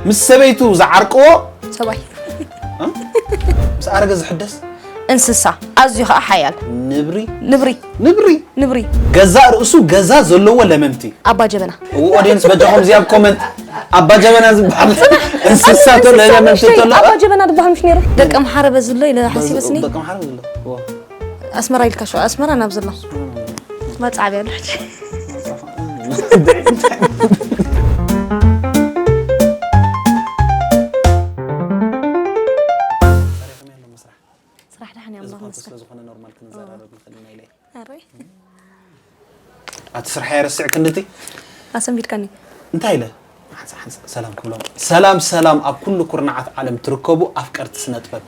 ምስ ሰበይቱ ዝዓርቅዎ ሰብኣይ ምስ ኣረገ ዝሕደስ እንስሳ ኣዝዩ ከዓ ሓያል ንብሪ ንብሪ ንብሪ ንብሪ ገዛ ርእሱ ገዛ ዘለዎ ለመምቲ ኣባ ጀበና ኦዲየንስ በጃኹም እዚኣ ኮመንት ኣባ ጀበና ዝበሃል እንስሳ ተሎ ለመምቲ ተሎ ኣባ ጀበና ዝበሃል ምሽ ነይሩ ደቂ ኣምሓረ በዝሎ ኢለ ሓሲበስኒ ደቂ ኣምሓረ ዘሎ ኣስመራ ኢልካ ሸ ኣስመራ ናብ ዘሎ መፅዓብ ኣሎ ሕጂ ስራሕ ደሓን እያ ኣምላኽ መስገን ስለዝኾነ ኖርማል ክንዘራረብ ንኽእል ኢና ኢለ ኣሮይ ኣቲ ስራሕ የረስዕ ክንድቲ ኣሰንቢድካኒ እንታይ ኢለ ሓንሳ ሓንሳ ሰላም ክብሎም ሰላም ሰላም ኣብ ኩሉ ኩርናዓት ዓለም ትርከቡ ኣፍቀርቲ ስነ ጥበብ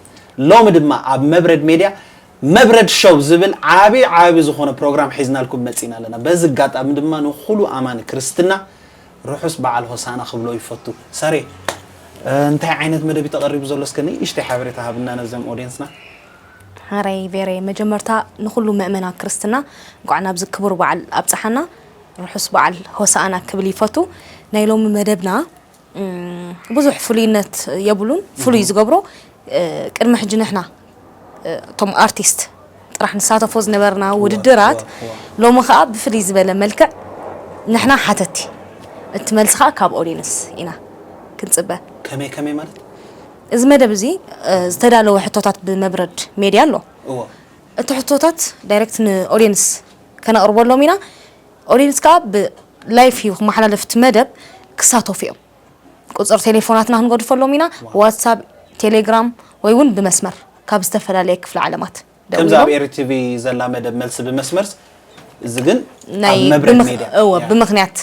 ሎሚ ድማ ኣብ መብረድ ሜድያ መብረድ ሾው ዝብል ዓቢ ዓቢ ዝኾነ ፕሮግራም ሒዝናልኩም መጺና ኣለና በዚ ኣጋጣሚ ድማ ንኹሉ ኣማኒ ክርስትና ርሑስ በዓል ሆሳና ክብሎ ይፈቱ ሰሬ እንታይ ዓይነት መደብ ተቐሪቡ ዘሎ እስከ ንእሽተይ ሓበሬታ ሃብና ነዞም ኦዲየንስና ሓረይ ቬሬ መጀመርታ ንኹሉ ምእመና ክርስትና እንኳዕ ናብዚ ክቡር በዓል ኣብፀሓና ርሑስ በዓል ሆሳኣና ክብል ይፈቱ ናይ ሎሚ መደብና ብዙሕ ፍሉይነት የብሉን ፍሉይ ዝገብሮ ቅድሚ ሕጂ ንሕና እቶም ኣርቲስት ጥራሕ ንሳተፎ ዝነበርና ውድድራት ሎሚ ከዓ ብፍልይ ዝበለ መልክዕ ንሕና ሓተቲ እቲ መልሲ ከዓ ካብ ኦዲንስ ኢና ክንፅበ ከመይ ከመይ ማለት እዚ መደብ እዚ ዝተዳለወ ሕቶታት ብመብረድ ሜድያ ኣሎ እዎ እቲ ሕቶታት ዳይሬክት ንኦዲንስ ከነቕርበሎም ኢና ኦዲንስ ከዓ ብላይፍ እዩ ክመሓላለፍ እቲ መደብ ክሳተፉ እዮም ቁፅር ቴሌፎናትና ክንገድፈሎም ኢና ዋትሳፕ ቴሌግራም ወይ እውን ብመስመር ካብ ዝተፈላለየ ክፍለ ዓለማት ከምዚ ኣብ ኤሪ ቲቪ ዘላ መደብ መልሲ ብመስመርስ እዚ ግን ኣብ መብረድ ሜድያ እወ ብምክንያት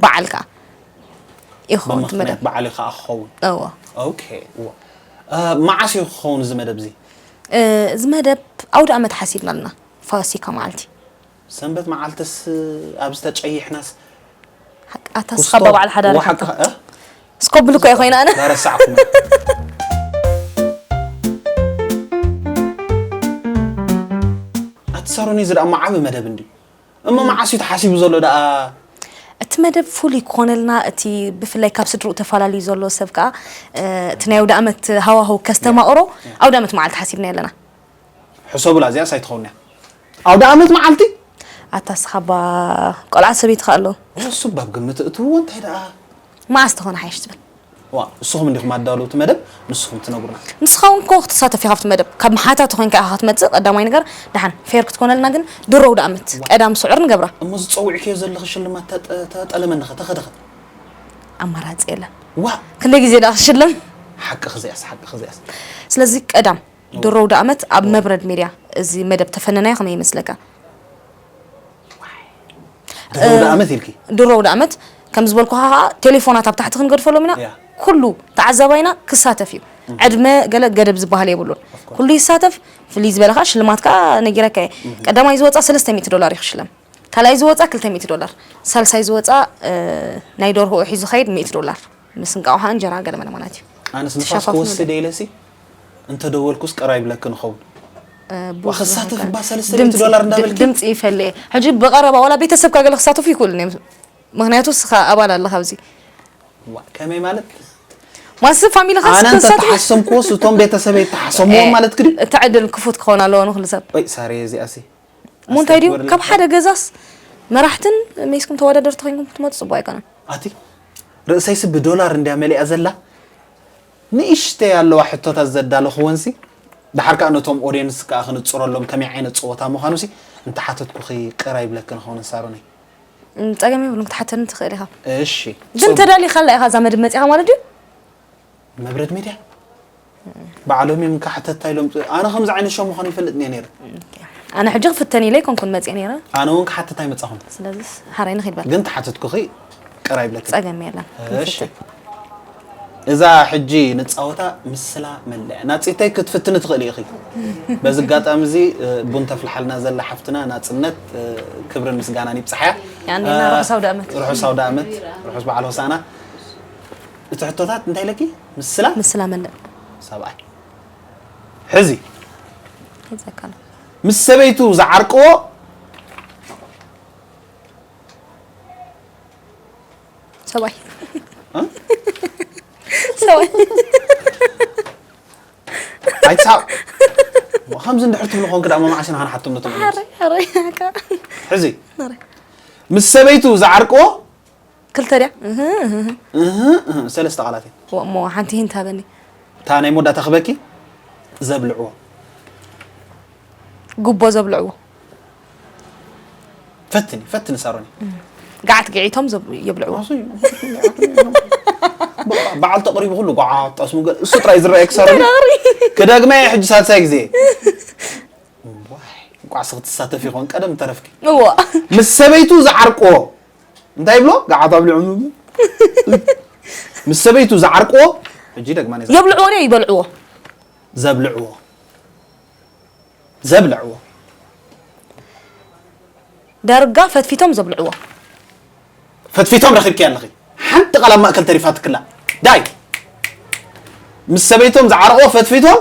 በዓል ከዓ ይኸውን እቲ መደብ ብምክንያት በዓል ከዓ ክኸውን እወ ኦኬ እወ መዓስ እዩ ክኸውን እዚ መደብ እዚ እዚ መደብ ኣውደ ኣመት ሓሲብና ኣለና ፋሲካ መዓልቲ ሰንበት መዓልትስ ኣብዚ ተጨይሕናስ ኣታ ስኻ በባዕል ሓዳር ስኮብል እኮ ኮይና ኣነ ረሳዕኩም ኣትሳሮኒ እዚ ደኣ መዓቢ መደብ እንዲ እሞ መዓስ እዩ ተሓሲቡ ዘሎ ደኣ እቲ መደብ ፍሉይ ክኾነልና እቲ ብፍላይ ካብ ስድርኡ ተፈላለዩ ዘሎ ሰብ ከዓ እቲ ናይ ኣውደ ኣመት ሃዋህው ከስተማቕሮ ኣውደ ኣመት መዓልቲ ሓሲብና ኣለና ሕሰቡላ እዚኣስ ኣይትኸውን እያ ኣውደ ኣመት መዓልቲ ኣታ ስኻባ ቆልዓ ሰበይቲ ከ ኣሎ እሱ ባብ ግምት እትዎ እንታይ ደኣ መዓስ ተኾነ ሓይሽ ትብል ዋ እስኹም እንዲኹም ኣዳለውቲ መደብ ንስኹም ትነግሩና ንስኻ እውን ኮ ክትሳተፍ ኢኻ ኣብቲ መደብ ካብ መሓታቲ ኮይንካ ኢኻ ክትመፅእ ቀዳማይ ነገር ደሓን ፌር ክትኮነልና ግን ድሮ ኣውደ ኣመት ቀዳም ስዑር ንገብራ እሞ ዝፀውዕክዮ ዘለኺ ሽልማት ተጠለመኒ ኸ ተኸደኸ ኣማራፂ የለን ዋ ክንደይ ግዜ ደኣ ክሽለም ሓቂ ክዚኣስ ሓቂ ክዚኣስ ስለዚ ቀዳም ድሮ ኣውደ ኣመት ኣብ መብረድ ሜድያ እዚ መደብ ተፈነናዮ ከመይ ይመስለካ ድሮ ኣውደ ኣመት ኢልኪ ድሮ ኣውደ ኣመት ከም ዝበልኩኻ ከዓ ቴሌፎናት ኣብ ታሕቲ ክንገድፈሎም ኢና ኩሉ ተዓዛባይና ክሳተፍ እዩ ዕድመ ገለ ገደብ ዝበሃል የብሉን ኩሉ ይሳተፍ ፍልይ ዝበለ ከዓ ሽልማት ከዓ ነጊረካ እየ ቀዳማይ ዝወፃ ሰለስተ ሚእቲ ዶላር እዩ ክሽለም ካልኣይ ዝወፃ ክልተ ሚእቲ ዶላር ሳልሳይ ዝወፃ ናይ ደርሆ ሒዙ ኸይድ ሚእቲ ዶላር ምስ እንቃቑሓ እንጀራ ገለ መለ ማለት እዩ ኣነስ ንፋስ ክወስድ ኢለሲ እንተደወልኩስ ቅራይ ብለክ ንኸውን ክሳተፍ እባ ሰለስተ ሚእቲ ዶላር እንዳበልኪ ድምፂ ይፈለ ሕጂ ብቐረባ ዋላ ቤተሰብካ ገለ ክሳተፉ ይክእሉ እዮም ምክንያቱ ስኻ ኣባል ኣለካ ኣብዚ ከመይ ማለት ማስ ፋሚሊ ኣነ እንተተሓሰምክዎስ እቶም ቤተሰበይ ተሓሰምዎም ማለት ክዲ እቲ ዕድል ክፉት ክኸውን ኣለዎ ንክሉ ሰብ ወይ ሳሬ እዚኣሲ እሞ እንታይ ድዩ ካብ ሓደ ገዛስ መራሕትን ሜስኩም ተወዳደርቲ ኮይንኩም ክትመፁ ፅቡቅ ኣይኮነን ኣቲ ርእሰይሲ ብዶላር እንድያ መሊኣ ዘላ ንእሽተይ ኣለዋ ሕቶታት ዘዳለኽወንሲ ደሓር ከዓ ነቶም ኦድየንስ ከዓ ክንፅረሎም ከመይ ዓይነት ፀወታ ምዃኑሲ እንተሓተትኩኺ ቅር ኣይብለክን ኸውን ሳሮነይ ጸገም የብሉን ክትሓተኒ ትኽእል ኢኻ እሺ ግን ተዳሊኻላ ኢኻ እዛ መድብ መፂኻ ማለት ድዩ መብረድ ሚድያ ባዕሎም እዮም ካሕተታ ኢሎም ኣነ ከምዚ ዓይነት ሸው ምዃኑ ይፈልጥ እየ ነይረ ኣነ ሕጂ ክፍተን ኢለ ኣይኮንኩን መፅእ ነይረ ኣነ እውን ክሓትት ኣይመፃኹን ስለዚ ሓራይ ንኽይድ በል ግን ተሓተትኩኺ ቅር ኣይብለክን ጸገም የለን እሺ እዛ ሕጂ ንፃወታ ምስላ መለያ ናፂተይ ክትፍትኒ ትኽእሊ ኢኺ በዚ ኣጋጣሚ እዚ ቡን ተፍልሓልና ዘላ ሓፍትና ናፅነት ክብርን ምስጋናን ይብፅሓያ ያኔና ርሑስ ኣውደ ኣመት ርሑስ ኣውደ ኣመት ርሑስ በዓል ሆሳና እቲ ሕቶታት እንታይ ኢለኪ ምስላ ምስላ መለያ ሰብኣይ ሕዚ ይዘካል ምስ ሰበይቱ ዝዓርቅዎ ሰብኣይ እ? ኣይትስሓቕ። ከምዚ እንድሕር ትብሉ ኮንክ ደኣ መማዕሲ ንኸንሓቶም ነቶም። ሓረይ ሓረይ ኣካ ሕዚ ናረይ ምስ ሰበይቱ ዝዓርቅዎ ክልተ ድያ እህ፣ እህ፣ እህ። እህ፣ እህ፣ ሰለስተ ቃላት እየን። ወ- እሞ ሓንቲ ሂንት ሃበኒ። እታ ናይ መወዳእታ ክበኪ ዘብልዕዎ። ጉቦ ዘብልዕዎ። ፈትኒ ፈትኒ ሳሮኒ። ጋዓት ግዒቶም ዘብ- የብልዕዎ። በዓል ተቕሪቡ ኩሉ ጓዓ ጠስሙ ገ- እሱ ጥራይ ዝረኣየክ ሳሮኒ። ክደግመ ሕጂ ሳልሳይ ግዜ። ዋይ፣ እንቋዕ ስኽ ትሳተፍ ይኾን ቀደም ተረፍኪ። እዎ። ምስ ሰበይቱ ዝዓርቅዎ እንታይ ይብሎ? ጋዓት ኣብልዑ። ምስ ሰበይቱ ዝዓርቅዎ ሕጂ ደግማ ነዛ የብልዕዎ ድዮ ይበልዕዎ? ዘብልዕዎ። ዘብልዕዎ። ዳርጋ ፈትፊቶም ዘብልዕዎ። ፈትፊቶም ረኺብኪ ኣለኺ። ሓንቲ ቃል ኣብ ማእከል ተሪፋትክላ። ዳይ ምስ ሰበይቶም ዝዓረቕዎ ፈትፊቶም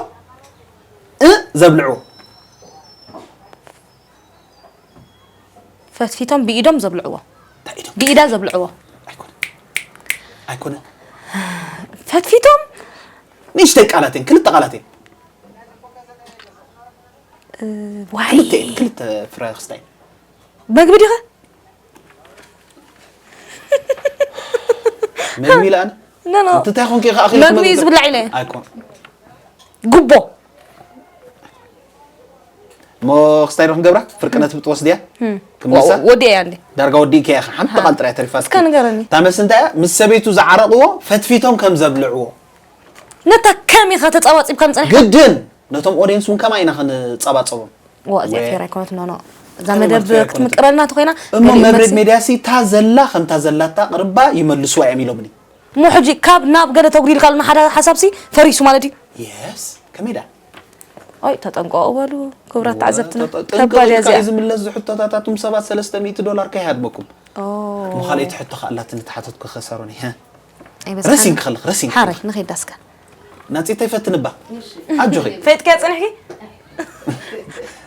እ ዘብልዕዎ። ፈትፊቶም ብኢዶም ዘብልዕዎ። እንታይ ኢዶም? ብኢዳ ዘብልዕዎ። ኣይኮነ ኣይኮነ። ፈትፊቶም ንእሽተይ ቃላት እየን፣ ክልተ ቃላት እየን። እ፣ ዋይ ክልተ እየን፣ ክልተ ፍረ ክስታይ። መግቢ ዲኸ? መግቢ ኢለ ኣነ ኖ ኖ እንታይ ኮንኪ ኢኻ ኣኺልኪ መግቢ እዩ ዝብላዕ ኢለ። ኣይኮን። ጉቦ ሞ ክስታይ ዶ ክንገብራ? ፍርቂ ነጥቢ ትወስድያ? ክምልሳ? ወዲያ እያ እንዴ? ዳርጋ ወዲእኪ ኢኻ። ሓንቲ ቃል ጥራይ ተሪፋትኪ። እስከ ንገረኒ። እታ መልሲ እንታይ እያ? ምስ ሰበይቱ ዝዓረቕዎ ፈትፊቶም ከም ዘብልዕዎ። ነታ ከም ኢኻ ተጻባጺብካ ምጽንሕ ግድን ነቶም ኦድየንስ እውን ከማይ ኢና ክንጸባጸቦም። ዋ እዚኣ ወ- ፌር ኣይኮነት ኖ ኖ እዛ ከመይ መደብ ማለት ፌር ኣይኮነትን? ክትምጥቀረልና ተኮይና እሞ ገሊኡ መብሬድ መልሲ- ሜድያ ሲ እታ ዘላ ከምታ ዘላታ ቅርባ ይመልስዋ እዮም ኢሎምኒ። እሞ ሕጂ ካብ ናብ ገለ ተጉዲልካ ኣለና ሓደ ሓሳብ ሲ ፈሪሱ ማለት እዩ። የስ ከመይ ዳ ኦይ ተጠንቀቑ በሉ ክቡራት ተዓዘብትና። ጠንቀቕ ከባድ እያ ኢልካ እዩ እዚኣ። ዝምለስ ዝሕቶታታት ም ሰባት ሰለስተ ሚእቲ ዶላር ከይሃድመኩም። ኦ እሞ ካልኣይቲ ሕቶ ከኣላትኒ ተሓተትኩ ከሳሮኒ። ኣይበዝሓን። ረሲንክ ከለኽ ረሲንክ ሓረይ ከለኽ። ንኸይድ ዳስካ። ናጺተይ ፈትንባ ኣጆኺ። ፈይጥካ ጽንሕኪ?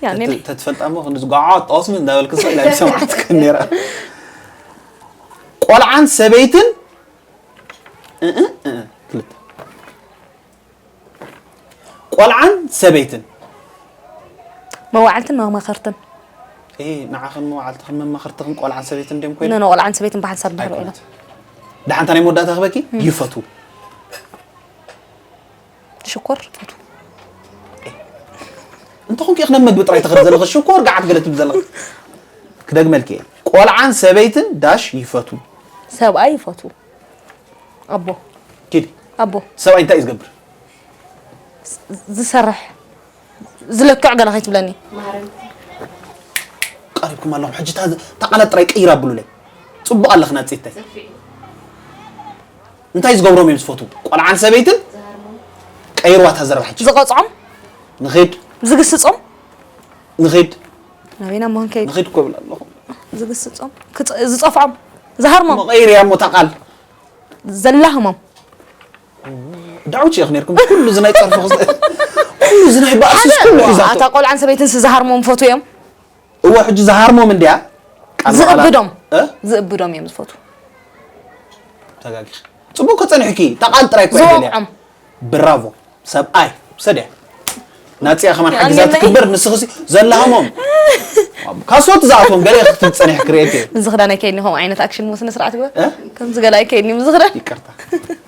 ያኔ ተት- ተትፈልጣ እሞ ክንዲ ዝጓዓ ጠዋስሚ እንዳበልክ ሰው ኢላ ሰማዕትክ ነራ። ቆልዓን ሰበይትን እ- እ- እ- ክልተ ቆልዓን ሰበይትን መዋዕልትን መማኸርትን። እ ንዓኽን መዋዕልትኽን መማኽርትኽን ቆልዓን ሰበይትን ድዮም ኮይኖም ኖ ኖ ቆልዓን ሰበይትን ብሓንሳብ ድሕሪ ኢሎም። ደሓንታ ናይ መወዳእታ ክበኪ ይፈቱ። ሽኮር እንተኾንኪ ኢኽ ናብ መግቢ ጥራይ ትኸድ ዘለኺ ሽኮር ገዓት ገለ ትብል ዘለኺ። ክደግመልኪ እየ። ቆልዓን ሰበይትን ዳሽ ይፈቱ። ሰብኣይ ይፈቱ። ኣቦ ኪዲ ኣቦ ሰብኣይ እንታይ እዩ ዝገብር? ዝሰርሕ ዝለክዕ ገለ ከይትብለኒ። ቀሪብኩም ኣለኹም ሕጂ እታ ቃላት ጥራይ ቀይራ ብሉለይ። ጽቡቕ ኣለኽ ናጽይተይ። እንታይ ዝገብሮም እዮም ዝፈትዉ? ቆልዓን ሰበይትን ቀይርዋ እታ ዘረባ ሕጂ። ዝቐጽዖም ንኺድ ዝግስጾም ንኺድ ናበይና መሆን ከይድ ንኺድ እኮ እብል ኣለኹ። ዝግስጾም ክጽ- ዝጸፍዖም ዝሃርሞም መቐይር እያ እሞ እታ ቃል ዘላህሞም ዳውች ኢኹ ነርኩም ኩሉ ዝናይ ጸርፊ ክስ- ኩሉ ዝናይ ባእስስ ኩሉ ሒዛቶ ኣታ ቆልዓን ሰበይትን ዝሃርሞም ፈቱ እዮም። እወ ሕጂ ዝሃርሞም እንድያ ቃል መቐላ- ዝእብዶም እ? ዝእብዶም እዮም ዝፈቱ። ተጋጊ ጽቡቅ ከጸንሕኪ እታ ቃል ጥራይ እኮ እያ ደልያ። ዝወቕዖም ብራቮ ሰብኣይ ሰድያ ናጽያ ከማን ሓጊዛ ያኔ ትክበር ንስኽሲ ዘላህሞም ካሶት ዝኣትዎም ገለ ክትብል ጸኒሕ ክርእየት እየ። ምዝኽዳን ኣይከይድኒ ከምኡ ዓይነት ኣክሽን ሞ ስነ ስርዓት ግበር እ? ከምዚ ገለ ኣይከይድኒ ምዝኽዳን ይቅርታ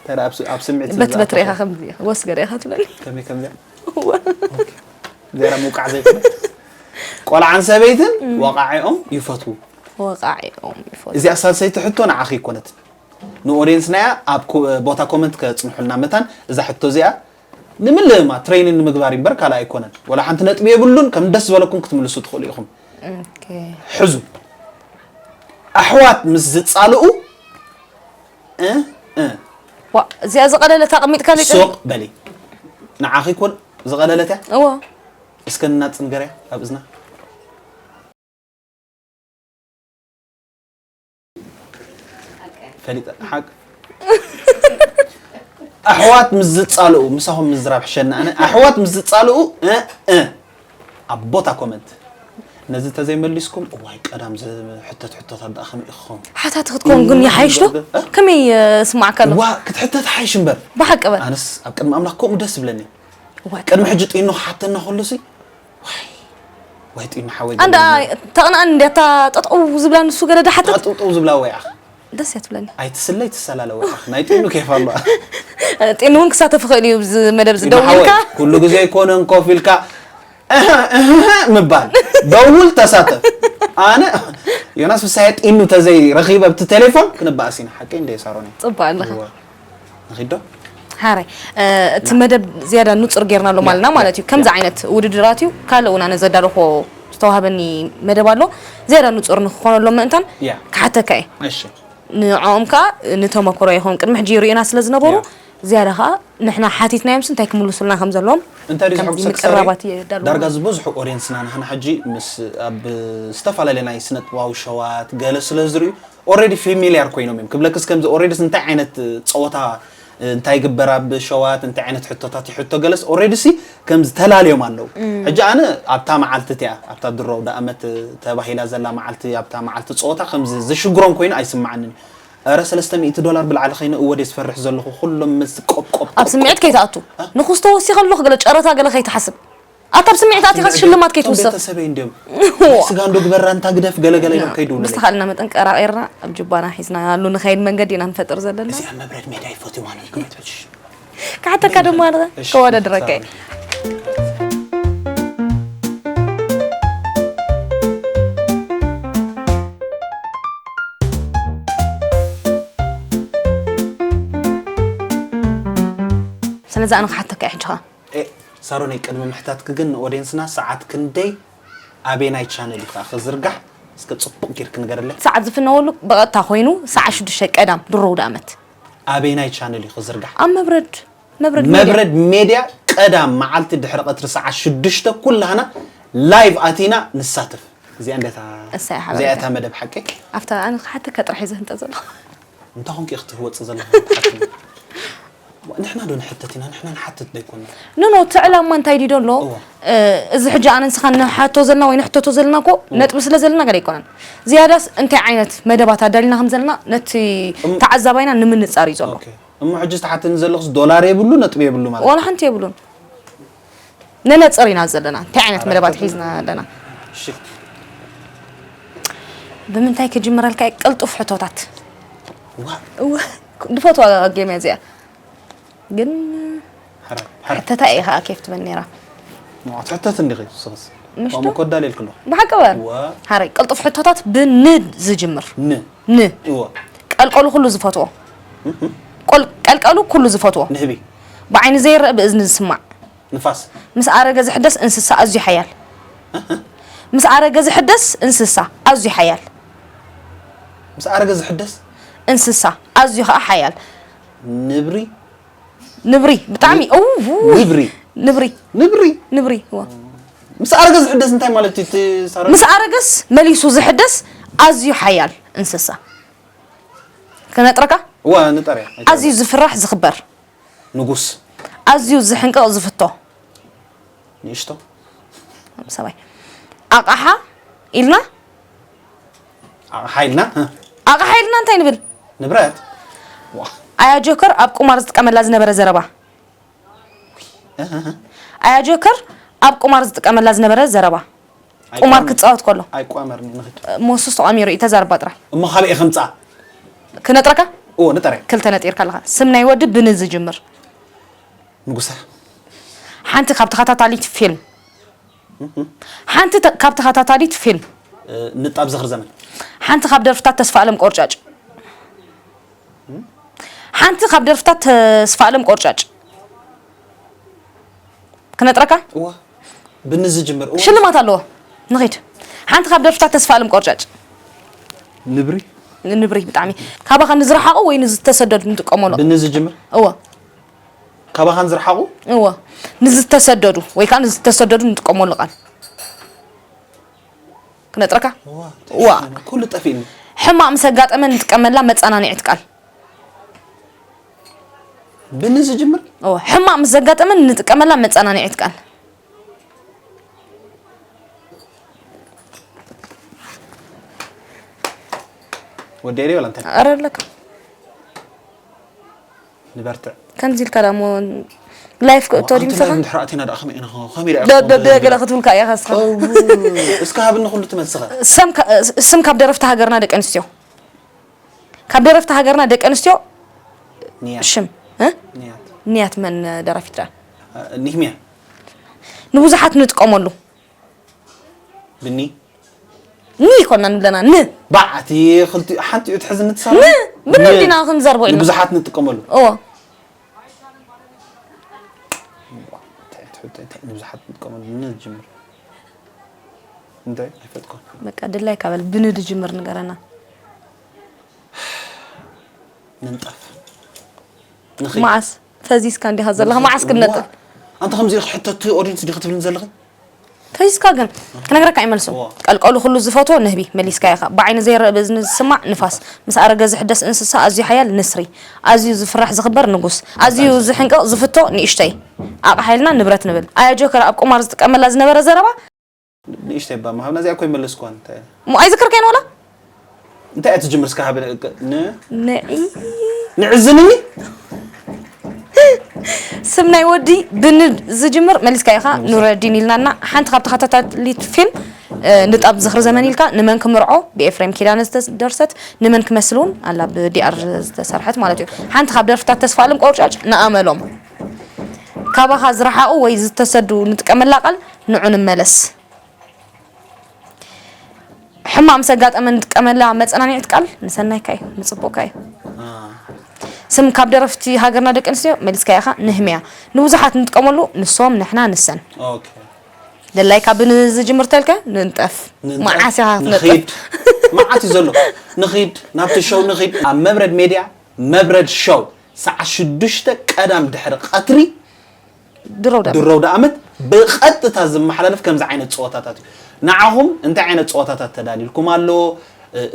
ተራ ኣብ ስ- ኣብ ስምዒት በት ዝኣትዎ በትሪ ኢኻ ከምዚ ኢኻ ወስ ገለ ኢኻ ትብለኒ ከመይ ከምዚያ ዜራ ምውቃዕ ዘይኮነ ቆልዓን ሰበይትን ወቃዒኦም ይፈትዉ። ወቃዒኦም ይፈትዉ እዚኣ ሳልሰይቲ ሕቶ ንዓኺ ኣይኮነትን ንኦድየንስና እያ። ኣብ ኮ- ቦታ ኮመንት ከጽንሑልና መታን እዛ ሕቶ እዚኣ ንምልእማ ትሬይኒን ንምግባር እምበር ካልእ ኣይኮነን። ወላ ሓንቲ ነጥቢ የብሉን። ከም ደስ ዝበለኩም ክትምልሱ ትኽእሉ ኢኹም። ኦኬ ሕዙ ኣሕዋት ምስ ዝጻልኡ እ እ ዋ እዚኣ ዝቐለለት ኣቐሚጥካ ሊጥ ሱቕ በሊ ንዓኺ ኮን ዝቐለለት እያ። እዎ እስከ ንናጽ ንገርያ ኣብ እዝና ፈሊጠ ሓቅ ኣሕዋት ምስ ዝጻልኡ ምሳኹም ምዝራብ ሕሸና ኣነ ኣሕዋት ምስ ዝጻልኡ እ እ ኣብ ቦታ ኮመንት ነዚ ተዘይመሊስኩም እዋይ ቀዳም ዝሕተት ሕቶታት ደኣ ከመይ ኢኹም? ሓታቲ ክትከውን ግን ይሓይሽ ዶ? ከመይ ስማዕካ ኣሎ? ዋ ክትሕተት ሓይሽ እምበር። ብሓቂ በል። ኣነስ ኣብ ቅድሚ ኣምላኽ ከምኡ ደስ ዝብለኒ። ቅድሚ ሕጂ ጢኖ ክሓተና ከሎ ሲ ዋይ ዋይ ጢኖ ሓወይ። ኣንዳ ተቕንኣን እንዲያታ ጠጠው ዝብላ ንሱ ገለ ዳሓተት። ጠጠው ዝብላ ወይ ኣኽ። ደስ እያ ትብለኒ። ኣይትስለይ ትሰላለ ወይ ኣኽ። ናይ ጢኑ ኬፍ ኣሎ። ጢኑ እውን ክሳተፍ ይኽእል እዩ ኣብዚ መደብ ዝደውልካ። ኩሉ ግዜ ኣይኮነን ኮፍ ኢልካ ምባል ደውል ተሳተፍ። ኣነ ዮናስ ፍሳየ ጢኑ ተዘይ ረኺበ ብቲ ቴሌፎን ክንበኣስ ኢና። ሓቂ እንደ ሳሮኒ። ጽቡቅ ኣለኻ። ንኺዶ። ሓራይ እቲ መደብ ዝያዳ ንጹር ጌርና ኣሎ ማለና ማለት እዩ። ከምዚ ዓይነት ውድድራት እዩ። ካልእ እውን ኣነ ዘዳለኾ ዝተዋህበኒ መደብ ኣሎ። ዝያዳ ንጹር ንክኾነሎም ምእንታን ክሓተካ እየ። ንዕኦም ከዓ ንተመክሮ ይኸውን። ቅድሚ ሕጂ ይርእዩና ስለ ዝነበሩ ዝያዳ ከዓ ንሕና ሓቲትናዮምስ እንታይ ክምልሱልና ከም ዘለዎም እንታይ ድዩ ከምዚ ዝሕጉሰክ ሳሪ? ምቅርራባት እየ ዳሉ ዳርጋ ማለት። ዝበዝሑ ኦድየንስና ንሕና ሕጂ ምስ ኣብ ዝተፈላለየ ናይ ስነጥበባዊ ሸዋት ገለ ስለ ዝርእዩ ኦሬዲ ፌሚልያር ኮይኖም እዮም ክብለክስ ከምዚ ኦሬዲስ እንታይ ዓይነት ፀወታ እንታይ ይግበር ኣብ ሸዋት እንታይ ዓይነት ሕቶታት ይሕቶ ገለስ ኦሬዲ ሲ ከምዚ ተላልዮም ኣለዉ ሕጂ ኣነ ኣብታ መዓልቲ እቲኣ ኣብታ ድሮ ዳኣመት ተባሂላ ዘላ መዓልቲ ኣብታ መዓልቲ ፀወታ ከምዚ ዝሽግሮም ኮይኑ ኣይስምዓንን እዩ ኧረ ሰለስተ ሚእቲ ዶላር ብላዕሊ ከይነ እወ ድየ ዝፈርሕ ዘለኹ ኩሎም ምስ ቆብቆብ ኣብ ስምዒት ከይትኣቱ ንኹስ ተወሲኸ ኣለኹ ገለ ጨረታ ገለ ከይትሓስብ ኣታ ኣብ ስምዒት ኣቲኻስ ሽልማት ከይትውስኽ ቤተሰበይ እንዲዮም ስጋ እንዶ ግበራ እንታ ግደፍ ገለገለ ኢሎም ከይድውሉ ብዝተኻልና መጠን ቀራቒርና ኣብ ጅባና ሒዝና ኣሉ ንኸይድ መንገዲ ኢና ንፈጥር ዘለና እዚኣ መብረድ ሜዳ ይፈትዋ ነው ይግመት ሕጅሽ ክሓተካ ድማ ከወዳድረካ እየ ስለዚ ኣነ ክሓተካ እየ ሕጂ ኸኣ ሳሮነይ ቅድሚ ምሕታትኪ ግን ንኦድየንስና ሰዓት ክንደይ ኣበየናይ ቻነል እዩ ከዓ ክዝርጋሕ እስከ ፅቡቅ ጌርኪ ንገርለይ ሰዓት ዝፍነወሉ ብቐጥታ ኮይኑ ሰዓት ሽዱሽተ ቀዳም ድሮ ኣውደኣመት ኣበየናይ ቻነል እዩ ክዝርጋሕ ኣብ መብረድ መብረድ ሜድያ መብረድ ሜድያ ቀዳም መዓልቲ ድሕሪ ቀትሪ ሰዓት ሽዱሽተ ኩላህና ላይቭ ኣቲና ንሳተፍ እዚኣ እንደታ እሳይ ሓበሬታ። እዚኣ እታ መደብ ሓቂ ኣብታ ኣነ ክሓተካ ጥራሕ እየ ዝህንጠ ዘለኹ እንታይ ኮንኪ ኢኺ ትህወፂ ዘለኺ ክትሓትኒ ንሕና ዶ ንሕተት ኢና ንሕና ንሓትት ዶ ኣይኮና ኖ ኖ እቲ ዕላማ እንታይ ድዩ ደሎ እዚ ሕጂ ኣነ ንስኻ ንሓቶ ዘለና ወይ ንሕተቶ ዘለና እኮ ነጥቢ ስለ ዘለና ገለ ኣይኮነን ዝያዳስ እንታይ ዓይነት መደባት ኣዳሊና ከም ዘለና ነቲ ተዓዛባይና ንምንፃር እዩ ዘሎ እሞ ሕጂ ዝተሓተኒ ዘለኹስ ዶላር የብሉ ነጥቢ የብሉ ማለት ዋላ ሓንቲ የብሉን ነነፅር ኢና ዘለና እንታይ ዓይነት መደባት ሒዝና ኣለና ብምንታይ ክጅምረልካ እዩ ቅልጡፍ ሕቶታት ድፈትዋ ጌም እዚኣ ግን ሕተታ እየ ከዓ ኬፍ ትበል ነራ ትሕተት እንዲኺ ስኽስ ምሽቱ ኮዳ ሌልክሎ ብሓቂ በል ሓረይ ቅልጡፍ ሕቶታት ብን ዝጅምር ን ን ቀልቀሉ ኩሉ ዝፈትዎ ቀልቀሉ ኩሉ ዝፈትዎ ንህቢ ብዓይኒ ዘይረአ ብእዝኒ ዝስማዕ ንፋስ ምስ ኣረገ ዝሕደስ እንስሳ ኣዝዩ ሓያል ምስ ኣረገ ዝሕደስ እንስሳ ኣዝዩ ሓያል ምስ ኣረገ ዝሕደስ እንስሳ ኣዝዩ ከዓ ሓያል ንብሪ ንብሪ ብጣዕሚ ንብሪ ንብሪ ንብሪ ንብሪ ምስ ኣረገ ዝሕደስ እንታይ ማለት እዩ ምስ ኣረገስ መሊሱ ዝሕደስ ኣዝዩ ሓያል እንስሳ ክነጥረካ እዋ ንጠርያ ኣዝዩ ዝፍራሕ ዝኽበር ንጉስ ኣዝዩ ዝሕንቀቕ ዝፍቶ ንእሽቶ ሰባይ ኣቕሓ ኢልና ኣቕሓ ኢልና ኣቕሓ ኢልና እንታይ ንብል ንብረት ኣያ ጆከር ኣብ ቁማር ዝጥቀመላ ዝነበረ ዘረባ ኣያ ጆከር ኣብ ቁማር ዝጥቀመላ ዝነበረ ዘረባ ቁማር ክፃወት ከሎ ኣይቋመርኒ ንኽድ ሞሱስ ተቋሚሩ እዩ ተዛርባ ጥራሕ እሞ ካበይ ከምፃ ክነጥረካ እዎ ንጠረ ክልተ ነጢርካ ኣለካ ስም ናይ ወዲ ብን ዝጅምር ንጉሳ ሓንቲ ካብ ተኸታታሊት ፊልም ሓንቲ ተ- ካብ ተኸታታሊት ፊልም ንጣብ ዝኽሪ ዘመን ሓንቲ ካብ ደርፍታት ተስፋ ኣለም ቆርጫጭ ሓንቲ ካብ ደርፍታት ተስፋ ኣለም ቆርጫጭ ክነጥረካ እዋ ብንዚ ጅምር እዋ ሽልማት ኣለዎ ንኺድ ሓንቲ ካብ ደርፍታት ተስፋ ኣለም ቆርጫጭ ንብሪ ንብሪ ብጣዕሚ ካባኻ ንዝረሓቑ ወይ ንዝተሰደዱ ንጥቀመሉ ብንዚ ጅምር እዋ ካባኻ ንዝረሓቑ እዋ ንዝተሰደዱ ወይ ከዓ ንዝተሰደዱ ንጥቀመሉ ቃል ክነጥረካ ዋ ኩሉ ጠፊእኒ ሕማቕ ምስ ኣጋጠመ ንጥቀመላ መፀናንዒት ቃል ብን ዝጅምር ሕማቕ ምስ ዘጋጠመ ንጥቀመላ መፀናንዒት ቃል ወዲ ኤሪ ወላ እንታይ ኣረ ኣለካ ንበርትዕ ከምዚ ኢልካ ዳሞ ላይፍ ክእቶ ድዩ ኣንቲ ምሳኻ ላይፍ እንድሕር ኣቲና ደኣ ከመይ ኢና ከመይ ደኣ ደ- ክኸውን ደ- ዘለና? ገለ ክትብልካ እያ ካስኻ እው፣ እስከ ሃብኒ ኩሉ ትመልስኻ ስም ካ- ስም ካብ ደረፍቲ ሃገርና ደቂ ኣንስትዮ ካብ ደረፍቲ ሃገርና ደቂ ኣንስትዮ ንያት ሽም እ? ንያት ንያት መን ደራፊት ደኣ ኒህምያ ንብዙሓት ንጥቀመሉ ብኒ ኒ ይኮና ንብለና ን ባዕቲ ክልቲ ሓንቲ እዩ ትሕዝ ንትሳብ ን ብንዲና ክንዘርቦ ኢና ንብዙሓት ንጥቀመሉ እዎ ንብዙሓት ንጥቀመሉ ንጅምር እንታይ ኣይፈጥኮን በቃ ድላይ ካበል ብንድ ጅምር ንገረና ንንጠፍ ንኺድ መዓስ ፈዚስካ እንዲኻ ዘለኻ መዓስ ክንነጥፍ ኣንተ ከምዚ ኢኺ ሕቶ እቲ ኦዲንስ ዲኺ ትብልን ዘለኺ ፈዚስካ ግን ክነግረካ ይመልሱ እዋ። ቀልቀሉ ኩሉ ዝፈትዎ ንህቢ መሊስካ ኢኻ ብዓይኒ ዘይረእ ብእዝኒ ዝስማዕ ንፋስ ምስ ኣረገ ዝሕደስ እንስሳ ኣዝዩ ሓያል ንስሪ ኣዝዩ ዝፍራሕ ዝኽበር ንጉስ ኣዝዩ ዝሕንቅቕ ዝፍቶ ንእሽተይ ኣቕሓ ኢልና ንብረት ንብል ኣያ ጆከር ኣብ ቁማር ዝጥቀመላ ዝነበረ ዘረባ ንእሽተይ እባ ምሃብና እዚኣ እኮ ይመለስኳን እንታይ እሞ ኣይዝክርከይን ወላ እንታይ እያ ትጅምር እስካ ሃበ ን ንዒ ንዕዝንኒ ስም ናይ ወዲ ብን ዝጅምር መሊስካ ኢኻ ኑረዲን ኢልናና ሓንቲ ካብ ተኸታታሊት ፊልም እ፣ ንጣብ ዝኽሪ ዘመን ኢልካ ንመን ክምርዖ ብኤፍሬም ኪዳነ ዝተደርሰት ንመን ክመስል እውን ኣላ ብዲኣር ዝተሰርሐት ማለት እዩ ሓንቲ ካብ ደርፍታት ተስፋ ኣለም ቆርጫጭ ንኣመሎም ካባኻ ዝረሓቑ ወይ ዝተሰዱ ንጥቀመላ ቃል ንዑ ንመለስ ሕማቕ ምስ ኣጋጠመ ንጥቀመላ መጸናንዒት ቃል ንሰናይካ እዩ ንጽቡቕካ እዩ ስም ካብ ደረፍቲ ሃገርና ደቂ ኣንስትዮ መሊስካ ኢኻ ንህምያ ንብዙሓት ንጥቀመሉ ንሶም ንሕና ንሰን ኦኬ ደላይካ ብንዝጅምር ተልከ ንንጠፍ ንንጠፍ፣ መዓስ ኢኻ ክትነጥፍ ንኺድ መዓት እዩ ዘሎ ንኺድ ናብቲ ሾው ንኺድ ኣብ መብረድ ሜድያ መብረድ ሾው ሰዓት ሽዱሽተ ቀዳም ድሕሪ ቀትሪ ድረው ዳ ድረው ደኣመት ብቐጥታ ዝመሓላለፍ ከምዚ ዓይነት ፀወታታት እዩ ንዓኹም እንታይ ዓይነት ፀወታታት ተዳሊልኩም ኣሎ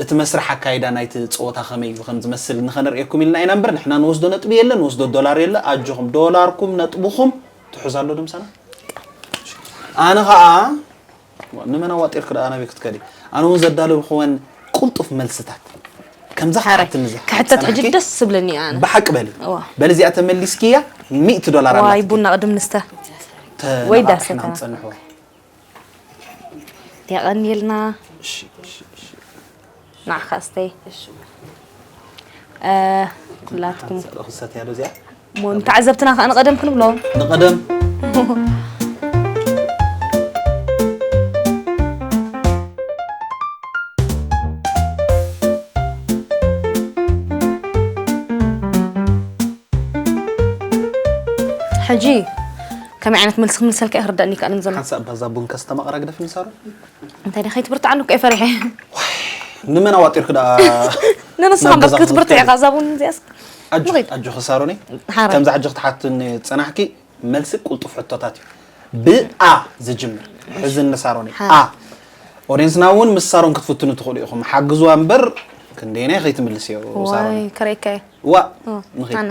እቲ መስርሕ ኣካይዳ ናይቲ ፀወታ ከመይ ከም ዝመስል ንኸነርእየኩም ኢልና ኢና እምበር ንሕና ንወስዶ ነጥቢ የለ ንወስዶ ዶላር የለ ኣጆኹም ዶላርኩም ነጥብኹም ትሕዝ ኣሎ ድምሰና ኣነ ኸዓ ንመን ኣዋጢርክ ደኣ ናበይ ክትከዲ ኣነ እውን ዘዳለብክወን ቁልጡፍ መልስታት ከምዛ ሓራይ ክሓትኒ ክሕተት ሕጂ ደስ ዝብለኒ ኣነ ብሓቂ በሊ እዋ። በሊ እዚኣ ተመሊስክያ ሚእቲ ዶላር ዋይ ኣላትኪ ቡና ቅድም ንስተ ተ- ወይ ነባዕርሕና ዳሰታ። ክንጸንሕዋ የቐንየልና እሺ፣ እሺ፣ እሺ። ንዓኻ ኣስተይ እ፣ ኩላትኩም ሰለኹ ሰትያ ዶ እዚኣ ሞ ንተዓዘብትና ከዓ ንቐደም ክንብሎም ንቐደም ሕጂ ከመይ ዓይነት መልሲ ክምልሰልካ ይክርዳእኒ ይከኣልን ዘሎ ሓንሳእ ባዛ ቡን ከስተማቕራ ግደፍ ንሳሮ እንታይ ደ ከይትብርትዓኒ እኮ ፈሪሐ ንመን ኣዋጢርክ ደኣ ንንስኻ ናብ እምበር ገዛ ክትብርትዕ ክትወስድ? ኢኻ እዛ ቡን እዚኣስ ኣጆ ንኸይድ። ኣጆ ክሳሮኒ ሓራይ። ከምዛ ሕጂ ክትሓትኒ ጽናሕኪ መልሲ ቁልጡፍ ሕቶታት እዩ ብኣ ዝጅምር ሕዚ ንሳሮኒ ሓ- ኣ ኦዲየንስና እውን ምስ ሳሮን ክትፍትኑ ትኽእሉ ኢኹም ሓግዝዋ እምበር ክንደይናይ ከይትምልስ እዮ ሳሮኒ ዋይ ከረይካዮ ዋ ኦ፣ ንኸይድ ኣነ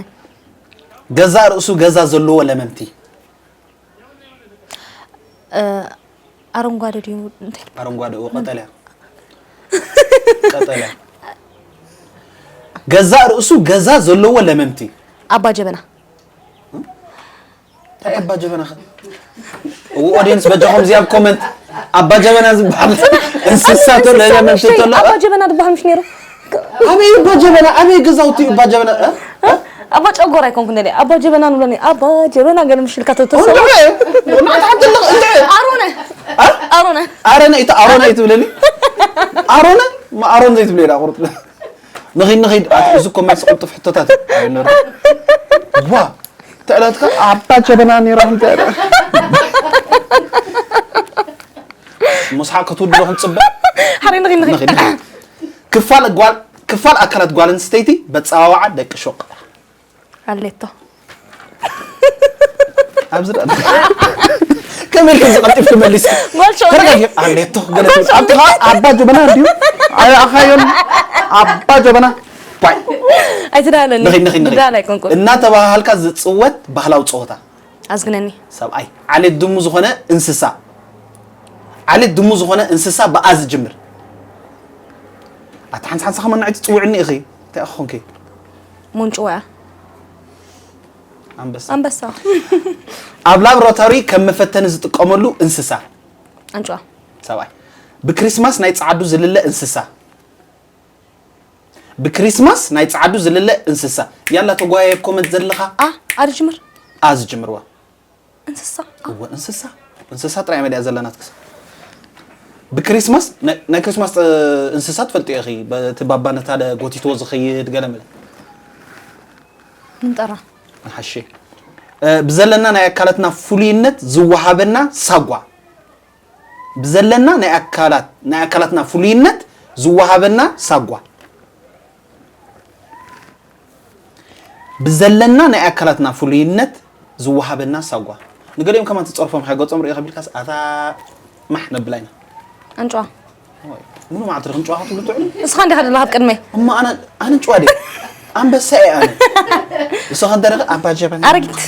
ገዛእ ርእሱ ገዛ ዘለዎ ለመንቲ እ፣ ኣረንጓደ ድዩ እንታይ ኣረንጓደ እዎ ቀጠልያ ቀጠልያ ገዛእ ርእሱ ገዛ ዘለዎ ለመንቲ ኣባ ጀበና እንታይ ኣባ ጀበና ኸ እዎ ኦዲየንስ በጃኹም እዚኣ ኣብ ኮመንት ኣባ ጀበና ዝበሃል እንስሳ ተሎ ለመንቲ ተሎ ኣባ ጀበና ዝበሃል ምሽ ነይሩ ኣበይ እባ ጀበና ኣበይ ገዛውቲ እዩ እባ ጀበና እ? ኣባ ጨጎራ ኣይኮንኩ እንደ ኣባ ጀበና ንብሎ ኣባ ጀበና ገለ ምሽልካ ተተሰ እንድዒ ንዓት ሓደለ እንድዒ ኣሮነ ኣሮነ ኣረነ ኢታ ኣሮነ ኣይትብለኒ ኣሮነ ማ ኣሮን ዘይትብለ ኢላ ቁርጥ ንኺድ ንኺድ ኣት- እዚ ኮመንት ዝቕልጥፍ ሕቶታት እዩ። ኣይነር ዋ ተዕለትካ ኣባ ጀበና ነይራ እንተ ምስሓቅ ክትውድሎ ክንፅበ ሓደ ንኺድ ንኺድ ንኺድ ክፋል ጓል ክፋል ኣካላት ጓል ኣንስተይቲ በፀዋዋዓ ደቂ ሾቅ ኣሌቶ ኣብዚ ደኣ ከመይ ኢልካ ዝቐልጢፍ ትመሊስ ጓል ሸው ተረጋጊ ኣሌቶ ገለ ትብል ኣብቲ ኸዓ ኣባ ጀበና እንድዩ ኣይረኣኻዮን ኣባ ጀበና ባይ ኣይትዳለኒ ንኺድ ንኺድ ንኺድ ዳላ ኣይኮንኩ እናተባሃልካ ዝፅወት ባህላዊ ፀወታ ኣዝግነኒ ሰብኣይ ዓሌት ድሙ ዝኾነ እንስሳ ዓሌት ድሙ ዝኾነ እንስሳ ብኣ ዝጅምር ኣታ ሓንሳ ሓንሳ ከመናዒ ትጽውዕኒ ኢኺ። እንታይ ኢኺ ኮንኪ? ሙንጭዋ። ኣንበሳ። ኣንበሳ። ኣብ ላብራቶሪ ከም መፈተኒ ዝጥቀመሉ እንስሳ። ኣንጭዋ። ሰብኣይ። ብክሪስማስ ናይ ጸዓዱ ዝልለ እንስሳ። ብክሪስማስ ናይ ጸዓዱ ዝልለ እንስሳ። ያላ ተጓየ ኮመንት ዘለኻ። ኣ ኣርጅምር። ኣዝ ጅምርዋ። እንስሳ። እወ እንስሳ። እንስሳ ጥራይ መድያ ዘለና ትክስ። ብክሪስማስ ናይ ናይ ክሪስማስ እ፣ እንስሳ ትፈልጡ ኢኺ። በቲ ባባ ነታ ጎቲትዎ ዝኸይድ ገለ መለ። ምንጠራ። ሓሺ። እ፣ ብዘለና ናይ ኣካላትና ፍሉይነት ዝወሃበና ሳጓ። ብዘለና ናይ ኣካላት ናይ ኣካላትና ፍሉይነት ዝወሃበና ሳጓ። ብዘለና ናይ ኣካላትና ፍሉይነት ዝወሃበና ሳጓ። ንገሊኦም ከማን ትጸርፎም ሓይ ገጾም ሪኢኻ ቢልካስ ኣታ ማሕ ነብላ ኢና። ኣንጭዋ። ምኑ ማለት ርክን ጨዋታ ትብሉ ትዕሉ። እስኻ እንዲኻ ዘለኻ ኣብ ቅድመይ። እማ ኣነ ኣነ ጨዋ ደ ኣንበሳ እየ ኣነ። እሱ ከንተ ርክ ኣባ ጀበና። ኣረጊት።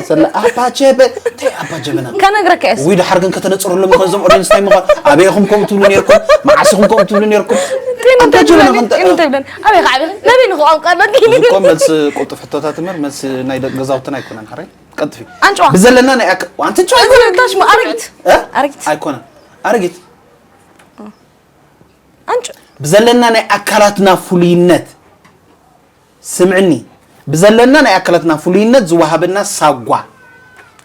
ሰለ ኣባ ጀበ እንታይ ኣባ ጀበና። ከነግረካ እየስ። ወይ ድሓር ግን ከተነጽሩሎም ከዞም ኦዲየንስ እንታይ ምዃን ኣበይኹም ከምኡ ትብሉ ነርኩም። መዓስኹም ከምኡ ትብሉ ነርኩም። ኣባ ጀበና ከንተ እንታይ ብለን ኣበይ ከዓ ነበይ ንኽቋንቋ ኣለኪ። እኮ መልስ ቁልጡፍ ሕቶታት እምበር መልስ ናይ ደቂ ገዛውትና ኣይኮነን። ሓረይ ቀጥፊ ኣንጭዋ። ብዘለና ናይ ኣክ- ኣንቲ ጨዋ ኣይኮነን። ታሽ ኣረጊት። እ? ኣረጊት። ኣይኮነን ኣረጊት ኣንጭ ብዘለና ናይ ኣካላትና ፍሉይነት ስምዕኒ ብዘለና ናይ ኣካላትና ፍሉይነት ዝወሃበና ሳጓ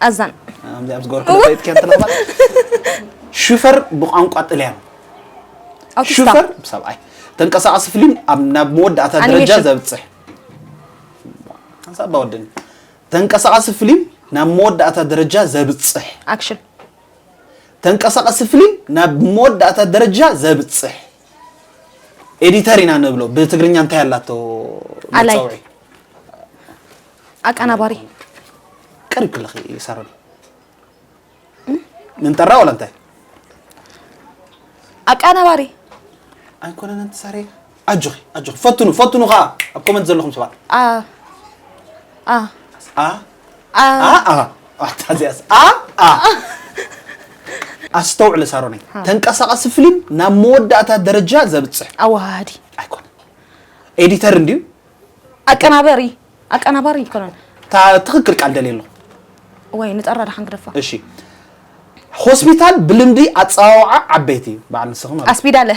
ኣዛን። ኣብዚ ኣብዚ ጎርኩ ለፈይት ከንተ ለባ ሹፈር ብቋንቋ ጥልያን ኣውቲስታ። ሹፈር ሰብኣይ ተንቀሳቃሲ ፍሊም ኣብ ናብ መወዳእታ ደረጃ ኣኒሜሽን። ዘብጽሕ ሓንሳብ ባወደኒ ተንቀሳቃሲ ፍሊም ናብ መወዳእታ ደረጃ ዘብጽሕ ኣክሽን። ተንቀሳቀሲ ፍሊም ናብ መወዳእታ ደረጃ ዘብጽሕ ኤዲተር ኢና ንብሎ። ብትግርኛ እንታይ ኣላቶ ኣላይ። መጸውዒ? ኣቀናባሪ። ቀሪብ ክለኺ ሳሮን ምንጠራ ወላ እንታይ? ኣቀናባሪ። ኣይኮነን ኣንቲ ሳሬ ኣጆኺ ኣጆኺ ፈትኑ ፈትኑ ኸዓ ኣብ ኮመንት ዘለኹም ሰባት ኣ ኣ ኣ ኣ ኣ ኣ ኣታ እዚኣስ ኣ ኣ ኣስተውዕሊ ሳሮነይ ተንቀሳቀሲ ፍሊም ናብ መወዳእታ ደረጃ ዘብጽሕ ኣዋሃዲ። ኣይኮነን ኤዲተር እንድዩ ኣቀናባሪ። ኣቀናባሪ ይኮነን። እታ ትኽክል ቃል ደልየ ኣለኹ ወይ ንጠራ ደሓን ግደፋ። እሺ ሆስፒታል ብልምዲ ኣጸዋውዓ ዓበይቲ በዓል ንስኹም ማለት ኣስቢዳለ።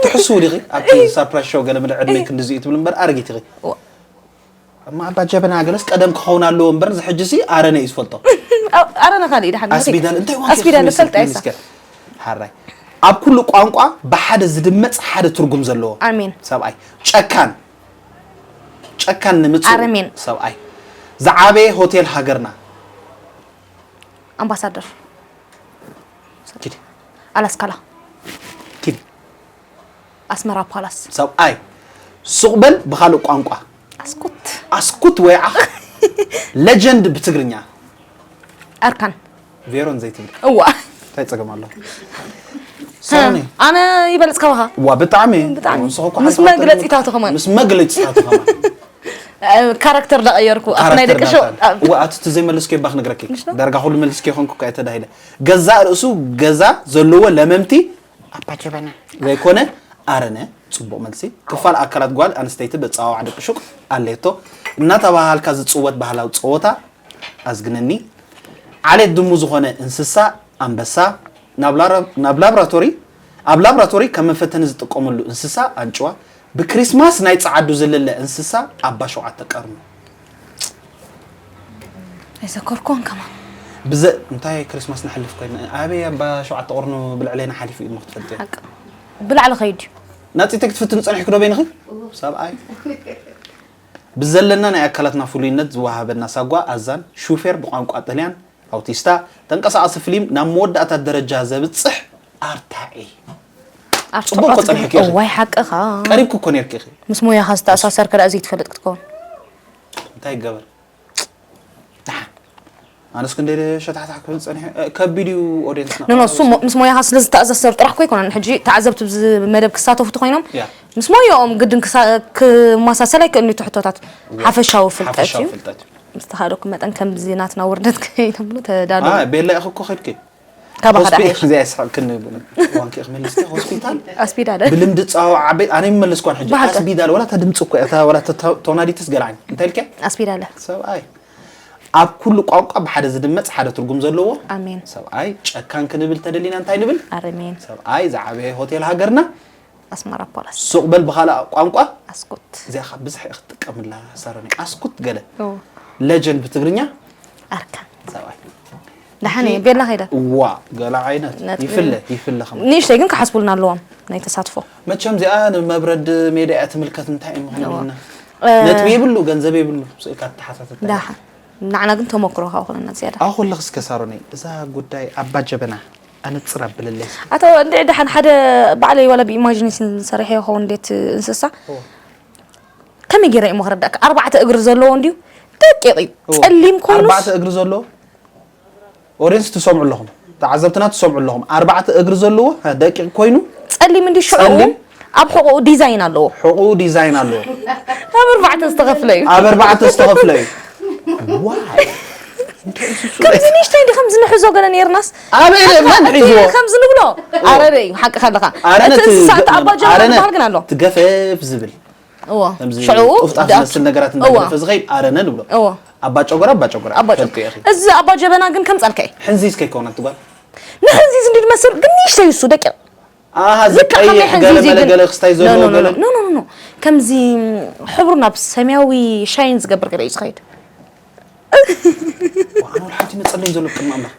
ትሕስው ዲኺ ኣብቲ ሳፕራይዝ ሾው ገለ መለ ዕድመይ ክንድዚ እዩ ትብል እምበር ኣረጊት ኢኺ ዋ። እማ ኣባ ጀበና ገለስ ቀደም ክኸውን ኣለዎ እምበር ዝሕጂ ሲ ኣረነ እዩ ዝፈልጦ ኣረነ ካልእ ደሓን ኣስቢዳል እንታይ ዋን ኣስቢዳል ፈልጥ ኣይሳ። ሓራይ ኣብ ኩሉ ቋንቋ ብሓደ ዝድመጽ ሓደ ትርጉም ዘለዎ ኣሜን። ሰብኣይ ጨካን ጨካን ንምጽእ ኣረሜን። ሰብኣይ ዝዓበየ ሆቴል ሃገርና ኣምባሳደር ኪዲ ኣላስካላ ኪዲ ኣስመራ ፓላስ። ሰብኣይ ሱቕ በል ብኻልእ ቋንቋ ኣስኩት ኣስኩት ወይ ዓኽ ሌጀንድ ብትግርኛ ኣርካን ቬሮን ዘይትብል እዋ እንታይ ጸገም ኣሎ ሰኒ ኣነ ይበልጽ ካባኻ ዋ ብጣዕሚ ብጣዕሚ ንስኹ እኮ ምስ ሓንቲ መግለጺታት ከማን ምስ መግለጺታት ከማን ካራክተር ዳቀየርኩ ኣብ ናይ ደቂ ሸው ዋ ኣቲ እቲ ዘይመለስኩ የባኽ ነግረኪ ዳርጋ ኩሉ መልስኪ የኾንኩ እኳ እየ ተዳሂለ ገዛእ ርእሱ ገዛ ዘለዎ ለመምቲ ኣባ ጀበና ዘይኮነ ኣረነ ጽቡቕ መልሲ ክፋል ኣካላት ጓል ኣንስተይቲ በጸዋዋዕ ደቂ ሹቕ ኣለየቶ እናተባሃልካ ዝጽወት ባህላዊ ጸወታ ኣዝግነኒ ዓሌት ድሙ ዝኾነ እንስሳ ኣንበሳ ናብ ላራ- ናብ ላብራቶሪ ኣብ ላብራቶሪ ከም መፈተኒ ዝጥቀመሉ እንስሳ ኣንጭዋ ብክሪስማስ ናይ ጸዓዱ ዝልለ እንስሳ ኣባ ሸውዓተ ቀርኑ ኣይዘከርኩን ከማን ብዘ እንታይ ክሪስማስ ንሓልፍ ኮይና ኣበይ ኣባ ሸውዓተ ቀርኑ ብልዕለይና ሓሊፉ እዩ እሞ ክትፈልጥ እያ ሓቅ ብላዕሊ ከይድ እዩ ናጺ ክትፍትን ጸኒሕኩ ዶ በይንኺ ሰብኣይ ብዘለና ናይ ኣካላትና ፍሉይነት ዝወሃበና ሳጓ ኣዛን ሹፌር ብቋንቋ ጥልያን ኣውቲስታ ተንቀሳቐሲ ፍሊም ናብ መወዳእታ ደረጃ ዘብጽሕ ኣርታዒ ጽቡቕ እኮ ጸኒሕኪ ኢኺ። ዋይ ሓቅኻ ቀሪብኩ እኮ ነርኪ ኢኺ ምስ ሞያኻ ዝተኣሳሰር ከዳእ ዘይትፈልጥ ክትከውን እንታይ ይገበር ኣነስ ክንደይ ሸታሕታሕ ክብል ጸኒሐ ከቢድ እዩ ኦዲየንስና ኖ ኖ እሱ ሞ- ምስ ሞያኻ ስለ ዝተኣሳሰር ጥራሕ እኮ ኣይኮነን ሕጂ ተዓዘብቲ ብዚ መደብ ክሳተፉ ተኮይኖም ያ። ምስ ሞያኦም ግድን ክሳ- ክመሳሰል ኣይክእልን እዩ ትሕቶታት ሓፈሻዊ ፍልጠት ሓፈሻዊ እዩ ፍልጠት እዩ ምስ ተኻእለኩም መጠን ከምዚ ናትና ውርደት ከይተብሉ ተዳለዉ አ፣ ቤላ ኢኺ እኮ ኸድኪ ካባኻ ዳሓ ሆስፒ- ይሽ እዚኣ ይስሓቅ ክንብል ዋንኪ ክመልስኪ ሆስፒታል ኣስፒዳለ ብልምዲ ፃውዓ ዓበይ ኣነ ይመለስኳን ሕጂ ብሓቂ። ኣስቢዳል ወላ ተድምፂ እኮ እታ ወላ ተታ- ተወናዲትስ ገላዓኝ እንታይ ኢልኪ ኣስፒዳለ ሰብኣይ ኣብ ኩሉ ቋንቋ ብሓደ ዝድመፅ ሓደ ትርጉም ዘለዎ ኣሜን ሰብኣይ ጨካን ክንብል ተደሊና እንታይ ንብል ኣሜን ሰብኣይ ዝዓበየ ሆቴል ሃገርና ኣስመራ ፖላስ ሱቕ በል ብኻልእ ቋንቋ ኣስኩት እዚኣ ካብ ብዝሕ ክትጥቀምላ ሳሮኒ ኣስኩት ገለ ኦ፣ ለጀንድ ብትግርኛ ኣርካን ሰብኣይ ደሓን እየ ቤላ ከይደ ዋ ገለ ዓይነት ነጥቢ- ይፍለ ይፍለ ከማ ንእሽተይ ግን ክሓስቡልና ኣለዎም ናይ ተሳትፎ መቸም እዚኣ ንመብረድ ሜዳ እያ ትምልከት እንታይ እዩ ምኾን እዋ። ኢልና እ፣ ነጥቢ የብሉ ገንዘብ የብሉ ስእልካ ተሓሳተታ ዳሓ ንዓና ግን ተመክሮ ካብ ኮነና ዝያዳ ኣሁ ከለኽስ ከሳሮኒ እዛ ጉዳይ ኣባ ጀበና ኣነፅር ኣብልለይ ኣቶ እንድዒ ደሓን ሓደ ባዕለይ ዋላ ብኢማጂኔሽን ዝሰርሐ ይኸውን እንዴት እንስሳ እዎ። ከመይ ገይረ እሞ ክረዳእካ ኣርባዕተ እግሪ ዘለዎ እንድዩ ደቂቕ እዩ እዎ። ፀሊም ኮይኑስ ኣርባዕተ እግሪ ዘለዎ ኦድየንስ ትሰምዑ ኣለኹም ተዓዘብትና ትሰምዑ ኣለኹም ኣርባዕተ እግሪ ዘለዎ ደቂቕ ኮይኑ ፀሊም እንዲ ሽዑ ፀሊም። ኣብ ሕቑኡ ዲዛይን ኣለዎ ሕቑኡ ዲዛይን ኣለዎ ኣብ ኣርባዕተ ዝተኸፍለ እዩ ኣብ ኣርባዕተ ዝተኸፍለ እዩ ዋይ ከምዚ ንእሽተይ እንዲ ከምዚ ንሕዞ ገለ ነይርናስ ኣበይ መን ሒዝዎ ከምዚ ንብሎ ኣረበ እዩ ሓቂ ከለካ ኣረ እቲ ነቲ እንስሳ እቲ ኣባ ጀበና ኣረ ነ- ዝበሃል ግን ኣሎ ትገፈፍ ዝብል እዎ ከምዚ ሽዑ ጡፍጣፍ ዳ- ዝመስል ነገራት እዎ እንዳገደፈ ዝኸይድ ኣረነ ንብሎ እዎ ኣባ ጨጎራ ኣባ ጨጎራ ኣባ ጨጎራ። ፈልጡ ኢኺ እዚ ኣባ ጀበና ግን ከምፀልካ እዩ ሕንዚዝ ከይኮነት ጓል ንሕንዚዝ እንዲ ዝመስል ግን ንእሽተይ እሱ ደቂቕ ኣሃ ልክዕ ከመይ ዝቀይሕ ሕንዚ ገለ እዚ መለ ግን- ገለ ክስታይ ኖ፣ ዘለዎ ኖ፣ ኖ፣ ገለ ኖ፣ ኖ፣ ኖ፣ ኖ። ከምዚ ሕብሩ ናብ ሰማያዊ ሻይን ዝገብር ገለ እዩ ዝኸይድ ኣነ ሓንቲ መፀለይ ዘሎ ቅድሚ ኣምላኽ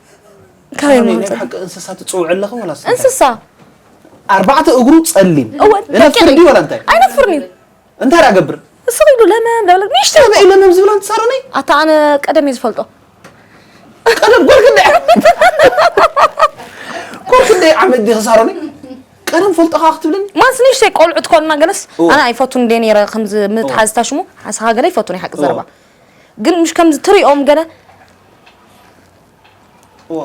ካበይ ኣነ እሞ ናይ መፀ- ሓቂ እንስሳ ትፅውዕ ኣለኸ ወላ ስንታይ? እንስሳ ኣርባዕተ እግሩ ፀሊም እወ፣ ነፍር ደቂቕ ድዩ እዩ። ወላ እንታይ ኣይነፍርን እዩ እንታይ ዳገብር እስቕ ኢሉ ለመም ለብለ ንእሽተይ ሰበ ኢለ ነብዚ ብላ ትሳረነይ ኣታ ኣነ ቀደም እየ ዝፈልጦ ቀደም ጓል ክንደይ ዓመት ጓል ክንደይ ዓመት ዲ ክሳረነይ ቀደም ፈልጦኻ ክትብለኒ ማንስ ንእሽተይ ቆልዑ ትኮንና ገለስ እወ። ኣነ ኣይፈቱን እንደ ነይረ ከምዚ ምትሓዝታ ሽሙ ሓስኻ ገለ ይፈቱን ይሓቂ እወ። ዘረባ ግን ምሽ ከምዚ ትሪኦም ገለ እዋ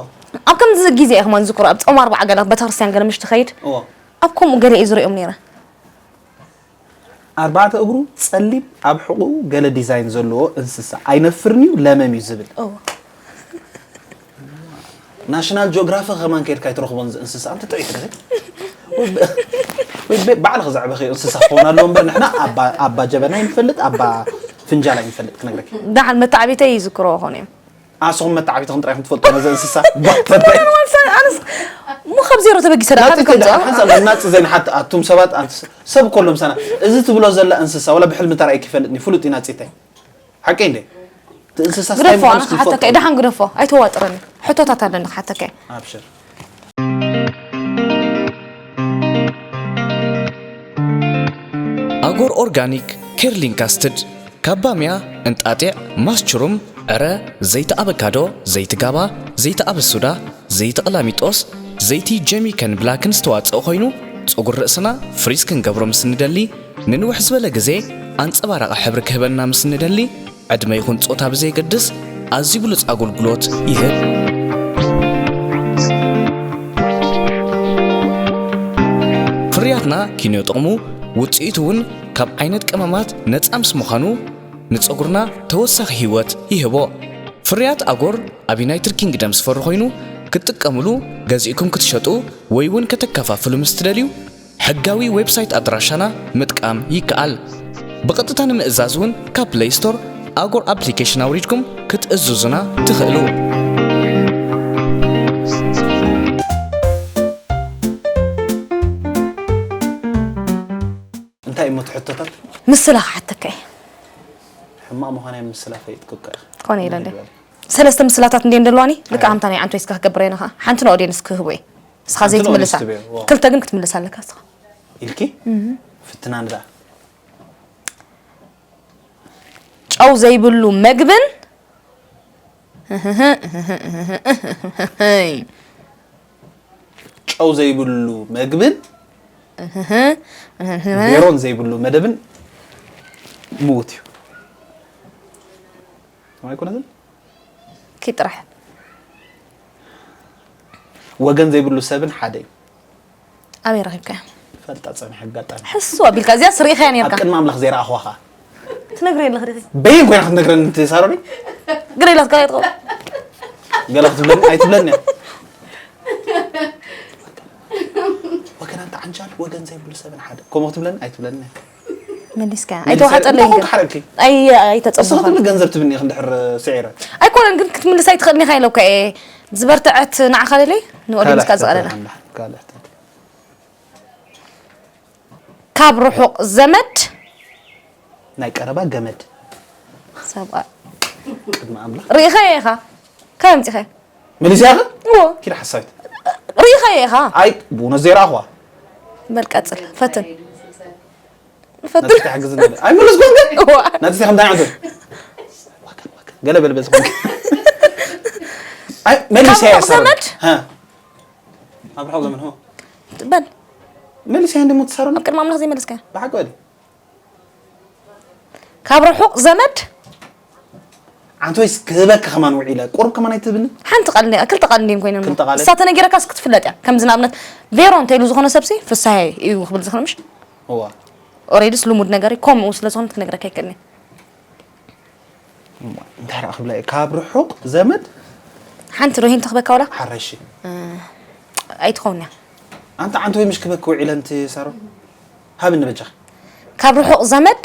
ኣብ ከምዚ ግዜ እየ ከማን ዝክሮ ኣብ ፆም ኣርባዓ ገለ ቤተክርስትያን ገለ ምሽ ትኸይድ እዋ ኣብ ከምኡ ገለ እየ ዝሪኦም ነይረ ኣርባዕተ እግሩ ጸሊም ኣብ ሕቑኡ ገለ ዲዛይን ዘለዎ እንስሳ ኣይነፍርን እዩ ለመም እዩ ዝብል እዎ። ናሽናል ጂኦግራፊ ከማን ከድካ ኣይትረኽቦን እዚ እንስሳ ኣንተ ጥዑይ ትደኺ ባዕልኺ ዘዕበኺ እንስሳ ክኸውን ኣለዎ እምበር ንሕና ኣባ- ኣባ ጀበና ይንፈልጥ ኣባ ፍንጃል ኣይንፈልጥ ክነግረኪ ደሓን መታዕቢተይ ይዝክሮ ኾን እዮም ኣስኹም መታዕቢትኹም ጥራይ ክትፈልጡ ነዚ እንስሳ ባተበይ ኣነስ ሞ ካብ ዜሮ ተበጊሰ ደኣ ናጽ ከምጽኦ ሓንሳብ ናጽ ዘይንሓት ኣቱም ሰባት ኣንስ ሰብ ኮሎም ሰና እዚ ትብሎ ዘላ እንስሳ ወላ ብሕልሚ ተራእይ ክፈልጥኒ ፍሉጥ እዩ ናጽተይ ሓቀይ እንደ እቲ እንስሳ ስታይ ግደፎ ምዃኑ ኣነ ክሓተካ ዝፈልጦ ደሓን ግደፎ ኣይተዋጥረኒ ሕቶታት ኣለኒ ክሓተካ ኣብሽር ኣጎር ኦርጋኒክ ኬርሊን ካስትድ ካብ ባምያ እንጣጢዕ ማስችሩም ዕረ ዘይቲ ኣበካዶ ዘይቲ ጋባ ዘይቲ ኣበሱዳ ዘይቲ ቕላሚጦስ ዘይቲ ጀሚከን ብላክን ዝተዋፀኦ ኮይኑ ፀጉሪ ርእስና ፍሪዝ ክንገብሮ ምስ ንደሊ ንንውሕ ዝበለ ግዜ ኣንፀባራቒ ሕብሪ ክህበና ምስ ንደሊ ዕድመ ይኹን ጾታ ብዘየገድስ ኣዝዩ ብሉጽ ኣገልግሎት ይህብ። ፍርያትና ኪንዮ ጥቕሙ ውጽኢቱ እውን ካብ ዓይነት ቀመማት ነጻ ምስ ምዃኑ ንጸጉርና ተወሳኺ ህይወት ይህቦ። ፍርያት ኣጎር ኣብ ዩናይትድ ኪንግደም ዝፈሪ ኮይኑ ክትጥቀምሉ ገዚእኩም ክትሸጡ ወይ እውን ከተከፋፍሉ ምስ ትደልዩ ሕጋዊ ዌብሳይት ኣድራሻና ምጥቃም ይከኣል። ብቐጥታ ንምእዛዝ እውን ካብ ፕለይ ስቶር ኣጎር ኣፕሊኬሽን ኣውሪድኩም ክትእዝዙና ትኽእሉ። እንታይ እሞ ትሕቶታት ምስላ ክሓተካ እየ ሕማቕ ምዃናይ ምስላ ፈይጥኩካ ኮነ ኢለ እንደ ሰለስተ ምስላታት እንደ እንደለዋኒ ልካ ሃምታ ናይ ዓንቶ ይስካ ክገብረ ነኻ ሓንቲ ንኦዴንስ ክህቦ እየ እስኻ ሓንቲ ዘይትምልሳ ንኦዴንስ ትበዮ፣ ዋው። ክልተ ግን ክትምልሳ ኣለካ እስኻ ኢልኪ ፍትና ንዳ ጨው ዘይብሉ መግብን ጨው ዘይብሉ መግብን ሜሮን ዘይብሉ መደብን ምውት እዩ ኣይኮነትን ኪጥራሕ ወገን ዘይብሉ ሰብን ሓደ እዩ ኣበይ ረኺብካዮ ፈልጣ ፀኒሐ ኣጋጣሚ ሕሱ ኣቢልካ እዚኣ ስርኢኻያ ኣብ ነርካ ቅድሚ ኣምላኽ ዘይረኣኽዋ ኸዓ ትነግረ የለ ክደት በይን ኮይና ክትነግረኒ ትሳሮኒ ግረ ኢላትካ ይጥቆ ገላ ክትብለኒ ኣይትብለኒ እያ ወገን ዘይብሉ ሰብን ሓደ ከምኡ ክትብለኒ ኣይትብለኒ። መሊስካ መሊሰ- ኣይተዋሓጠለይ እንታይ ግን ክሓረቅኪ? ኣይ ንስኻ ኣይተጸበኻን ትብሊ ገንዘብ ትብኒ ኢኺ እንድሕር ስዒረ። ኣይኮነን ግን ክትምልስ ኣይትኽእልን ኢኻ ኢለካ እየ ዝበርትዐት ንዓኻ ደለይ ንኦዲንስካ ዝቐለለ ካልሕ ትብሊ። ካብ ርሑቕ ዘመድ ናይ ቀረባ ገመድ ሰብኣይ ቅድሚ ኣምላኽ ርኢኸ ኢኻ ካብ ኣምፂኸ መሊስያ ኢኻ? እዎ ኪድ ሓሳዊት ርኢኸ ኢኻ ኣይ ብእውነት ዘይረኣኹዋ በል ቀፅል ፈትን ፈትን ነቲ ሓግዝ ነበር ኣይ መለስ ጎንገ እዋ ነቲ ከም ዳንዕቱ ገለ በል በዝኹም ኣይ መሊስያ ካብ ያሳሩ ዘመድ? ها ኣብ ርሑቕ ዘመድ ሆ በል መሊስያ እንደ ሞት ሳሮን ኣብ ቅድሚ ኣምላኽ ዘይመለስካ ብሓቂ ወዲ ካብ ርሑቕ ዘመድ ኣንቶይስ ክህበካ ከማን ውዒለ ቁሩብ ከማን ኣይትብልኒ ሓንቲ ቃል እንዲ- ክልተ ቃል እንዲም ኮይነን ክልተ ቃል? እሳ ተነጊረካስ ክትፍለጥ እያ ከምዚ ንኣብነት ቬሮ እንተኢሉ ዝኾነ ሰብሲ ፍሳሐ እዩ ክብል ዝኽእል ምሽ እዋ ኦሬድስ ልሙድ ነገር እዩ ከምኡ ስለ ዝኾነ ክነግረካ ይክእልኒ እንታይ ደኣ ክብላ እየ? ካብ ርሑቕ ዘመድ ሓንቲ ዶ ሂንት ክበካ ወላ ሓረሺ ኣይትኸውን እያ ኣንታ ኣንቶይ ምሽ ክበክ ውዒለ እንቲ ሳሮን ሃብኒ በጃኺ ካብ ርሑቕ ዘመድ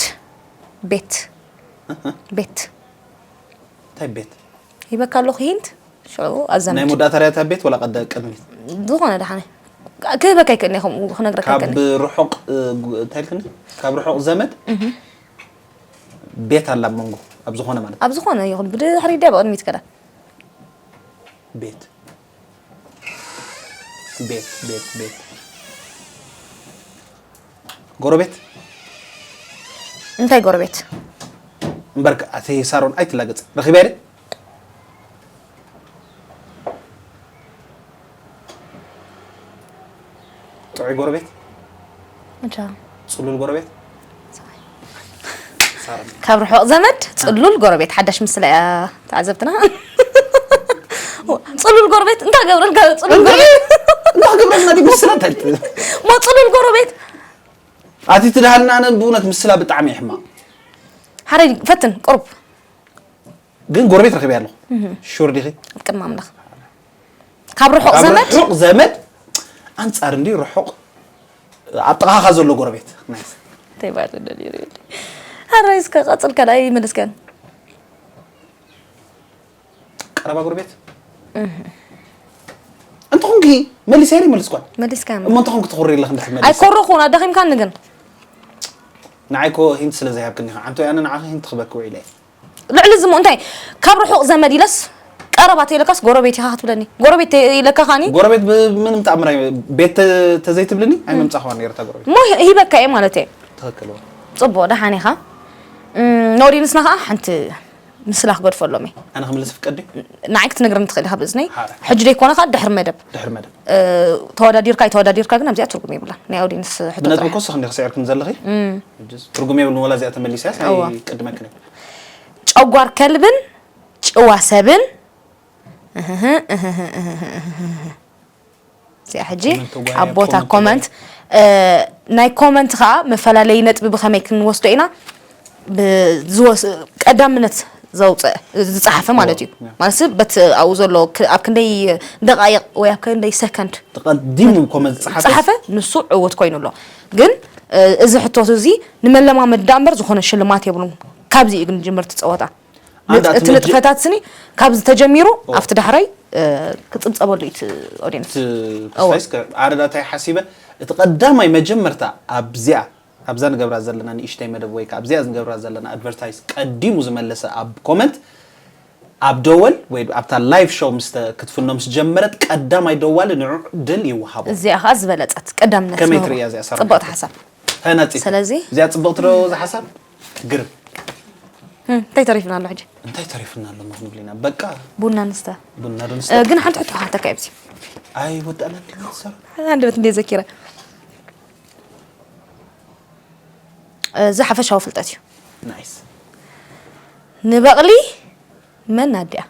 ቤት ቤት እንታይ ቤት ሂበካ ኣለኹ ሂንት ሽዑ ኣብ ናይ ዘመድ መወዳእታ ርያታ ቤት ወላ ቀደ ቅድሚት ዝኾነ ደሓነ ክህበካ ይክእል እየ ከምኡ ክነግረካ ካብ ይክእል እየ። ርሑቕ እ፣ ጉ- እንታይ ኢልክኒ ካብ ርሑቕ ዘመድ ቤት ኣላ ኣብ መንጎ ኣብ ዝኾነ ማለት ኣብ ዝኾነ ይኹን ብድሕሪ ድያ ብቕድሚት ከዳ ቤት ቤት ቤት ቤት ጎረቤት እንታይ ጎረቤት እምበር ኣቲ ሳሮን ኣይትላገጽ ረኺበ ደ ጥዑይ ጎረቤት እንቻ ጽሉል ጎረቤት ሳሮን ካብ ርሑቕ ዘመድ ጽሉል ጎረቤት ሓዳሽ ምስላ እያ ተዓዘብትና ጽሉል ጎረቤት እንታይ ገብረልካ ጽሉል ጎረቤት እንታይ ገብረልና ዲ ምስላ እንታይ ሞ ጽሉል ጎረቤት ኣቲ ትድሃልና ኣነ ብእውነት ምስላ ብጣዕሚ ይሕማቕ ሓደ ፈትን ቁርብ ግን ጎረቤት ረኺበ ኣለኹ ሹር ዲኺ ኣብ ቅድሚ ኣምላኽ ካብ ርሑቕ ካብ ዘመድ ርሑቕ ዘመድ ኣንጻር እንዲ ርሑቕ ኣብ ጥቓኻ ዘሎ ጎረቤት ናይስ እንታይ ባር ደሊሩ ኣራይ እስከ ቀጽል ከላይ ይመልስከን ቀረባ ጎረቤት እንተኾንኪ መሊሰ ይሪ መልስኳን መሊስካ እሞ እንተኾንኪ ትኹሪ ኣለኽ እንድሕር መሊስ ኣይኮረኹን ኣዳኺምካኒ ግን ንዓይ ኮ ሂንት ስለ ዘይሃብክኒ ኢኻ ዓንቶ ያነ ንዓኺ ሂንት ክበክ ውዒለ እየ ልዕሊ ዝሞ እንታይ ካብ ርሑቕ ዘመድ ኢለስ ቀረባ ተይለካስ ጎረቤት ኢኻ ክትብለኒ ጎረቤት ኢለካ ካኒ ጎረቤት ብምንም ተኣምር ኣይ- ቤት ተ- ተዘይትብልኒ ኣይመምፃኽዋ ነርታ ጎረቤት እሞ ሂ- ሂበካ እየ ማለት እየ ትኽክል እዋ። ፅቡቕ ደሓን ኢኻ እም፣ ንኦዲንስና ከዓ ሓንቲ ምስላ ክገድፈሎም እየ ኣነ ክምልስ ፍቀድ ድዩ? ንዓይ ክትነግረኒ ትኽእል ኢኻ ብእዝነይ ሓደ። ሕጂ ደይኮነ ከዓ ድሕሪ መደብ ድሕሪ መደብ እ፣ ተወዳዲርካ ኣይተወዳዲርካ ግን ኣብዚኣ ትርጉም የብላን ናይ ኦዲንስ ሕቶ ብነጥቢ ጥራሕ ኮስ ክንዲ ክስዕርክን ዘለኺ እም፣ ትርጉም የብሉን ወላ እዚኣ ተመሊሰ ያስ እዋ። ኣይቅድመክን እየ ጨጓር ከልብን ጭዋ ሰብን እህህ፣ እህህ፣ እህህ፣ እህህ፣ እህህ። እዚኣ ሕጂ ኮመንት ተጓየ፣ ኣብ ቦታ ኮመንት ኮመንት እ፣ ናይ ኮመንት ከዓ መፈላለዪ ነጥቢ ብኸመይ ክንወስዶ ኢና ብዝወስ- ቀዳምነት ዘውፅእ ዝፀሓፈ ማለት እዩ ያ። ማለት በቲ ኣብኡ ዘሎ ክ- ኣብ ክንደይ ደቃይቕ ወይ ኣብ ክንደይ ሰከንድ ተቐዲሙ ኮመንት ዝፀሓፈ ፀሓፈ ንሱ ዕውት ኮይኑ ኣሎ ግን እ፣ እዚ ሕቶት እዚ ንመለማመድ ዳ እምበር ዝኾነ ሽልማት የብሉን ካብዚ እዩ ግን ጅምርቲ ፀወታ ኣንዳ እቲ እቲ መጀ- ንጥፈታት ስኒ ካብዚ ተጀሚሩ ኦ። ኣብቲ ዳሕራይ እ፣ ክፅብፀበሉ እዩ እቲ ኦዲየንስ ኣረዳታይ ሓሲበ እቲ ቀዳማይ መጀመርታ ኣብዚኣ ኣብዛ ንገብራ ዘለና ንእሽተይ መደብ ወይ ከዓ ኣብዚኣ ንገብራ ዘለና ኣድቨርታይዝ ቀዲሙ ዝመለሰ ኣብ ኮመንት ኣብ ደወል ወይ ኣብታ ላይቭ ሾው ምስ ክትፍኖ ምስ ጀመረት ቀዳማይ ደዋሊ ንዑ ድል ይወሃቦ እዚኣ ከዓ ዝበለፀት ቀዳምነት ከመይ ንህቦ። ትርእያ እዚኣ ሰራዊት? ፅብቕቲ ሓሳብ ተናፂ ስለዚ እዚኣ ፅብቕቲ ዶ ዝሓሳብ ግርም እም፣ እንታይ ተሪፍና ኣሎ ሕጂ እንታይ ተሪፍና ኣሎ ክንብል ኢና በቃ ቡና ንስተ ቡና ዶ እ፣ ንስተ ግን ሓንቲ ሕቶ ሓተካ ኣብዚ ኣይወዳእና እንዲ ሰራ ሓደ በት እንደ ዘኪረ እዚ ሓፈሻዊ ፍልጠት እዩ ናይስ ንበቕሊ መን ኣዲኣ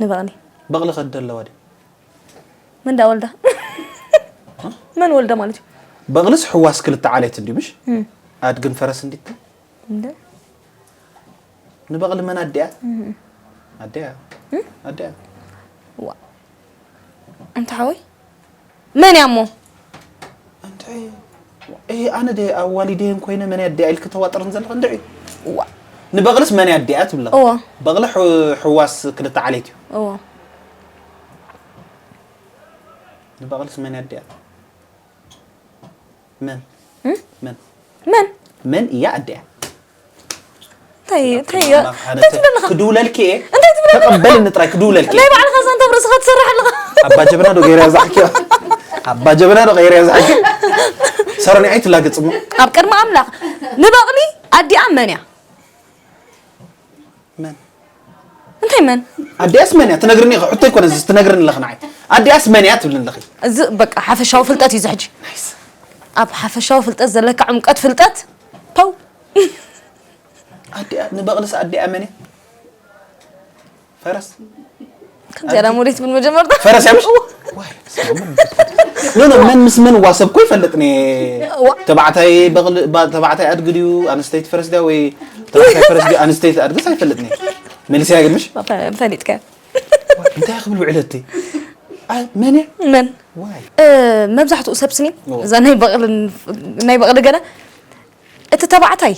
ንበቕሊ በቕሊ ከዲ ኣለዋ ድዩ መን ዳ ወልዳ መን ወልዳ ማለት እዩ በቕልስ ሕዋስ ክልተ ዓሌት እንዲ ምሽ ኣድግን ፈረስ እንዲት እንደ ንበቕሊ መን ኣዲኣ ኣዲኣ ኣዲኣ ዋ እንተ ሓወይ መን እያ እሞ እ ኣነ ደ ኣዋሊደየን ኮይነ መን ኣዲኣ ኢልክ ተዋጥርን ዘለኽ እንድዒ። እዋ። ንበቕልስ መን ኣዲኣ ትብላ? እዋ። በቕሊ ሕዋስ ክልተ ዓሌት እዩ። እዋ። ንበቕልስ መን ኣዲኣ? መን? መን? መን? መን እያ ኣዲኣ? እንታይ እንታይ እንታይ ትብለልኻ? ክድውለልኪ እየ። እንታይ ትብለልኻ? ተቐበልኒ ጥራይ ክድውለልኪ እየ። ናይ ባዕልኻ ዛንታ ኣብ ርእስኻ ትሰርሕ ኣለኻ። ኣባ ጀበና ዶ ገይረ ያዛሕኪ? ኣባ ጀበና ዶ ገይረ ያዛሕኪ? ሰረኒ ኣይትላገጽ እሞ። ኣብ ቅድሚ ኣምላኽ ንበቕሊ ኣዲኣ መን እያ? መን? እንታይ መን? ኣዲኣስ መን እያ? ትነግርኒ ኢኻ። ሕቶ ኣይኮነ እዚ ትነግርኒ ኣለኻ ንዓይ። ኣዲኣስ መን እያ ትብልኒ ኣለኺ? እዚ በቃ ሓፈሻዊ ፍልጠት እዩ እዚ ሕጂ። ናይስ። ኣብ ሓፈሻዊ ፍልጠት ዘለካ ዕምቀት ፍልጠት ፐው። ኣዲኣ ንበቕልስ ኣዲኣ መን እያ? ፈረስ። ከምዚኣ ዳ ሞዴት ብል መጀመርታ። ፈረስ እያ ምሽ? ዋይ፣ ሰላም። ኖ ኖ መን ምስ መን ዋሰብ እኮ ይፈልጥኒ። ዋ። ተባዕታይ በቕሊ ባ- ተባዕታይ ኣድጊ ድዩ ኣንስተይቲ ፈረስ ድያ ወይ ተባዕታይ ፈረስ ድዩ ኣንስተይቲ ኣድግስ ኣይፈልጥኒ። መሊስያ ግን ምሽ? ፈሊጥካ። እንታይ ክብል ውዕለቲ? ኣ- መን እያ? መን? ዋይ። እ፣ መብዛሕትኡ ሰብ ስኒ እዎ። እዛ ናይ በቕሊ ናይ በቕሊ ገለ እቲ ተባዕታይ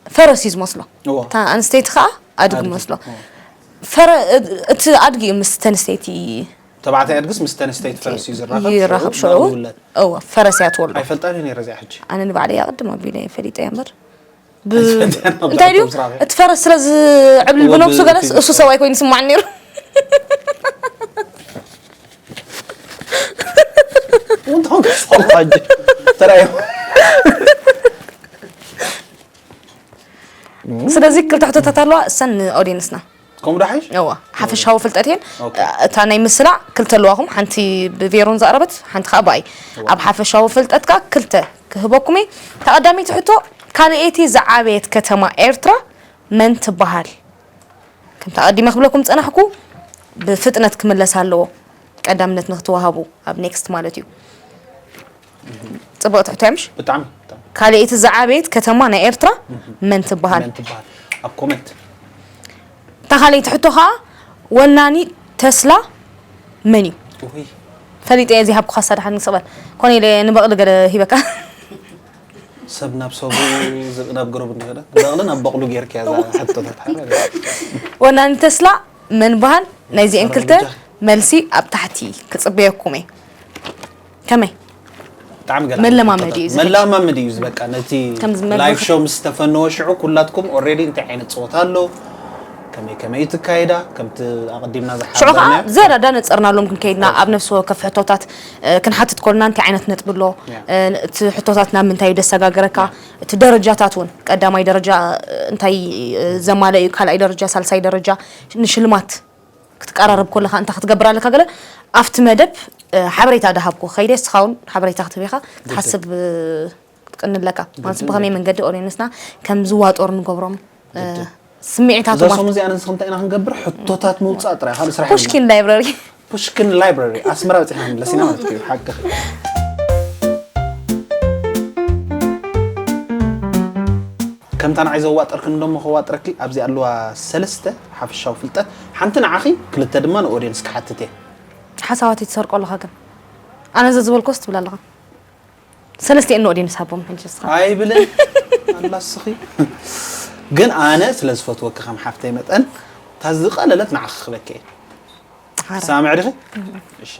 ፈረስ እዩ ዝመስሎ። እዎ። እታ ኣንስተይቲ ከዓ ኣድጊ ኣድጊ። መስሎ። እዎ። ፈረ- እቲ ኣድጊ እዩ ምስ ተንስተይቲ ተባዕታይ ኣድግስ ምስ ተንስተይቲ ፈረስ እዩ ዝራኸብ። ይራኸብ ሽዑ ሽዑ። ናብኡ ይውለድ። እዎ፣ ፈረስ እያ ትወልዶ። ኣይፈልጣን እየ ነይረ እዚኣ ሕጂ። ኣነ ንባዕለይ ኣቐድም ኣቢለ ፈሊጠ እያ እምበር። ብ- ኣይፈልጣን እያ እንታይ ድዩ? ነበር ስራኸ። እቲ ፈረስ ስለ ዝዕብል እዎ፣ ብነብሱ ብ- ገለስ ፊልም እሱ ሰብኣይ ኮይኑ ይስማዓኒ ነይሩ። እንታይ ሆንክ? ሶሎ ሕጂ ተራእዩ። ስለዚ ክልተ ሕቶታት ኣለዋ እሰን ንኦዲየንስና። ከምኡ ዶ ሓይሽ? እዋ ሓፈሻዊ ፍልጠት እየን። ኦኬ። እታ ናይ ምስላዕ ክልተ ኣለዋኹም፣ ሓንቲ ብቬሮን ዝኣረበት ሓንቲ ከዓ ብኣይ። እዋ። ኣብ ሓፈሻዊ ፍልጠትካ ክልተ ክህበኩም እየ። ተቐዳመይቲ ሕቶ፣ ካልኣይቲ ዝዓበየት ከተማ ኤርትራ መን ትበሃል? ከምቲ ኣቐዲመ ክብለኩም ዝጸናሕኩ ብፍጥነት ክምለስ ኣለዎ፣ ቀዳምነት ንክትወሃቡ ኣብ ኔክስት ማለት እዩ። ጽብቕቲ ሕቶ እያ ምሽ? ብጣዕሚ፣ ብጣዕሚ። ካልኣይቲ ዝዓበየት ከተማ ናይ ኤርትራ መን ትበሃል? መን ትበሃል? ኣብ ኮመንት። እታ ካልኣይቲ ሕቶ ኸኣ ወናኒ ተስላ መን እዩ? ውይ። ፈሊጠ እየ ዘይሃብኩኻ ሳድሓን ንስቕበል። ኮነ ኢለ ንበቕሊ ገለ ሂበካ። ሰብ ናብ ሰቡ ዝብኢ ናብ ገረቡ እንዲኸደ በቕሊ ናብ በቕሉ ጌርክያ እዛ ሕቶታት ሓደ። ወናኒ ተስላ መን በሃል? ናይዚኤን ክልተ መልሲ ኣብ ታሕቲ ክጽበየኩም እየ። ከመይ? ብጣዕሚ ገለ መለማመዲ እዩ ዝሕጂ። መለማመዲ እዩ ዝበቃ ነቲ ከም ዝመልመድ- ላይቭ ሾው ምስ ተፈነወ ሽዑ ኩላትኩም ኦልሬዲ እንታይ ዓይነት ጸወታ ኣሎ፣ ከመይ ከመይ ትካየዳ፣ ከምቲ ኣቐዲምና ሽዑ ከዓ ዝሓበርናዮ። ዝያዳ ዳነጸርናሎም ክንከይድና ኣብ ነፍሲ ወከፍ ሕቶታት እ፣ ክንሓትት ኮልና እንታይ ዓይነት ነጥቢ ኣሎ፣ ያ። እ፣ እቲ ሕቶታት ናብ ምንታይ እዩ ደሰጋግረካ፣ ያ። እቲ ደረጃታት እውን ቀዳማይ ደረጃ እ፣ እንታይ እ፣ ዘማለ እዩ፣ ካልኣይ ደረጃ፣ ሳልሳይ ደረጃ ንሽልማት ክትቀራረብ ኮለኻ እንታይ ክትገብር ኣለካ ገለ ኣብቲ መደብ እ፣ ሓበሬታ ዳሃብኩ ከይደ እስኻ እውን ሓበሬታ ክትህብ ኢኻ ትሓስብ እ፣ ክትቅንለካ ማለት ብኸመይ መንገዲ ኦዲየንስና ከም ዝዋጠሩ ንገብሮም እ፣ ግድን። ስምዒታቱ እዛ ማለት ሶም እዚኣ ንስኺ እንታይ ኢና ክንገብር ሕቶታት ምውፃእ ጥራይ ካልእ ስራሕ የለን። ፑሽኪን ላይብረሪ። ፑሽኪን ላይብረሪ ኣስመራ በፂሕና ንመለስ ኢና ማለት እዩ ሓቅኺ። ከምታ ንዓይ ዘዋጠርክን ደሞ ከዋጥረኪ ኣብዚ ኣለዋ ሰለስተ ሓፈሻዊ ፍልጠት ሓንቲ ንዓኺ ክልተ ድማ ንኦድየንስ ክሓትት እየ። ሓሳባት ትሰርቆ ኣለኻ ግን ኣነ ዘዝበልኮስ ትብል ኣለኻ። ሰለስቲኤን ንኦድየንስ ሃቦም ሕጂ እስኻ። ኣይብልን ኣላ እስኺ። ግን ኣነ ስለ ዝፈትወኪ ከም ሓፍተይ መጠን እታ ዝቐለለት ንዓኺ ክበኪ እየ። ሓራ። ትሰማምዒ ዲኺ? እሺ።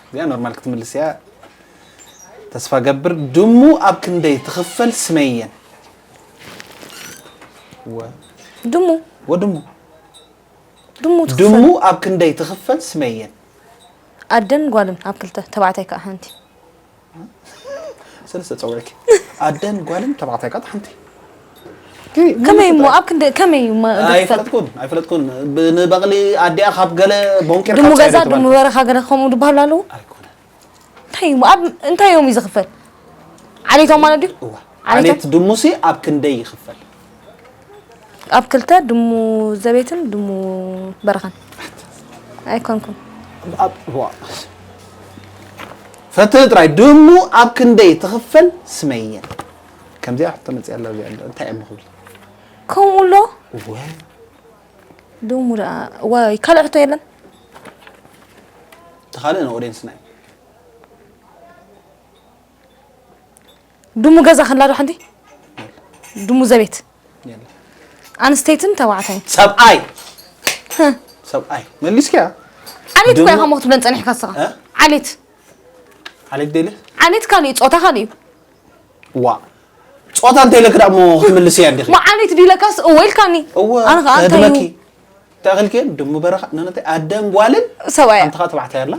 እዚኣ ኖርማል ክትምልስ እያ ተስፋ ገብር። ድሙ ኣብ ክንደይ ትኽፈል ስመየን? ወ- ድሙ። ወድሙ። ድሙ ትኽፈል። ድሙ ኣብ ክንደይ ትኽፈል ስመየን? ኣደን ጓልን ኣብ ክልተ፣ ተባዕታይ ከዓ ሓንቲ። ሰለስተ ጸውዕኪ። ኣደን ጓልን ተባዕታይ ከዓ ሓንቲ። ከመይ እሞ ኣብ ክንደይ ከመይ እሞ ትኽፈል? ኣይፈለጥኩን ኣይፈለጥኩን። ንበቕሊ ኣዲኣ ካብ ገለ ቦንቂር ድሙ ገዛ ድሙ በረኻ ገለ ከምኡ ድበሃሉ ኣለዉ። ኣይኮነ። እንታይ እዩ ኣብ እንታይ እዮም እዩ ዝኽፈል? ዓሌቶም ማለት ድዩ? እዋ። ዓሌት ድሙሲ ኣብ ክንደይ ይኽፈል? ኣብ ክልተ ድሙ ዘቤትን ድሙ በረኻን። ኣይኮንኩን። ኣብ ዋ። ፈትህ ጥራይ ድሙ ኣብ ክንደይ ትኽፈል ስመየን? ከምዚኣ ሕቶ መጽያ ኣላ እዚኣ እንታይ እሞ ክብል? ከምኡ ኣሎ? እወ። ድሙ ደኣ ዋይ ካልእ ሕቶ የለን? ተኻልእ ንኦዲየንስና እዩ። ድሙ ገዛ ከላ ዶ ሓንቲ? ድሙ ዘቤት? የለ። ኣንስተይትን ተባዕታይን? ሰብኣይ ሰብኣይ መሊስኪያ። ዓሌት እኮ ድሙ- ኢኻ ሞ ክትብለን ጸኒሕካ ንስኻ። እ? ዓሌት ዓሌት ደለ ዓሌት ካልእ እዩ፣ ጾታ ካልእ እዩ። ዋ ጾታ እንታይ ኢለክ ደኣ እሞ ክትምልስ እያ እንዲኺ? ማ ዓሌት ድዩ ኢለካስ እወ ኢልካኒ። እወ ኣነ ኸዓ እንታይ እዩ? ከድመኪ ተኣኽልክን ድሙ በረኻ ነነተ ኣደን ጓልን ሰብኣያ። ሓንቲ ኸዓ ተባዕታይ ኣላ።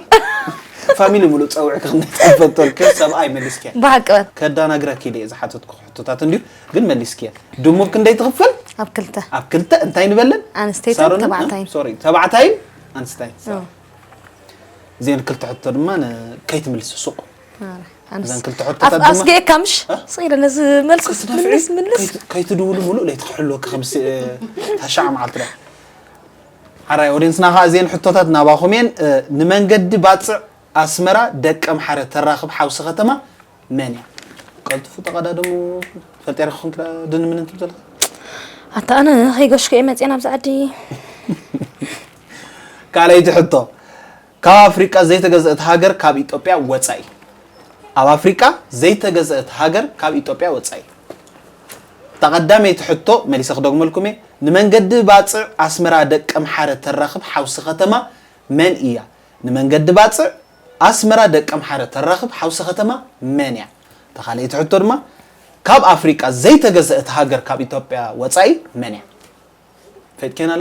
ፋሚሊ ሙሉእ ጸውዕኪ ክንደይ ተፈቶልኪ ሰብኣይ መሊስኪያ። ብሓቂ በል። ከዳናግረኪ ኢለ እየ ዝሓተትኩ ሕቶታት እንድዩ ግን መሊስኪያ። ድሙ ብክንደይ ትኽፈል? ኣብ ክልተ። ኣብ ክልተ እንታይ ንበለን? ኣንስተይትን ሳሮንን? ተባዕታይን። ሶሪ ተባዕታይን ኣንስተይን። ኦ። እዚአን ክልተ ሕቶ ድማ ን- ከይትምልሲ ሱቕ። ኣረ፣ ኣንስ- እዘን ክልተ ሕቶታት ኣፍ- ድማ- ኣስጌካ ምሽ? እ? ስቕ ኢለ ነዚ መልሲ ክትናፍዒ ምልስ ምልስ። ከይት- ከይትድውሉ ሙሉእ ለይቲ ክሕልወኪ ከም ስ- ታሻዕ መዓልቲ ዳ ሓራይ ኦዲንስና ከዓ እዚአን ሕቶታት ናባኹም እየን። እ፣ ንመንገዲ ባፅዕ ኣስመራ ደቀምሓረ ተራኽብ ሓውሲ ከተማ መን እያ? ቀልጥፉ ተቐዳደሙ። ፈልጢ ረኽኹም ክዳ ድንምን እንትብ ዘለኻ ኣታ ኣነ ከይገሽኩ እየ መፅአ ናብዚ ዓዲ። ካልኣይቲ ሕቶ ካብ ኣፍሪቃ ዘይተገዘእት ሃገር ካብ ኢትዮጵያ ወፃኢ። ኣብ ኣፍሪቃ ዘይተገዘእት ሃገር ካብ ኢትዮጵያ ወፃኢ። እታ ቀዳመይቲ ሕቶ መሊሰ ክደግመልኩም እየ። ንመንገዲ ባፅዕ ኣስመራ ደቀምሓረ ተራኽብ ሓውሲ ከተማ መን እያ? ንመንገዲ ባፅዕ ኣስመራ ደቀምሓረ ተራኽብ ሓውሲ ከተማ መን እያ? እታ ካልኣይቲ ሕቶ ድማ ካብ ኣፍሪቃ ዘይተገዘእት ሃገር ካብ ኢትዮጵያ ወፃኢ መን እያ? ፈይጥኬና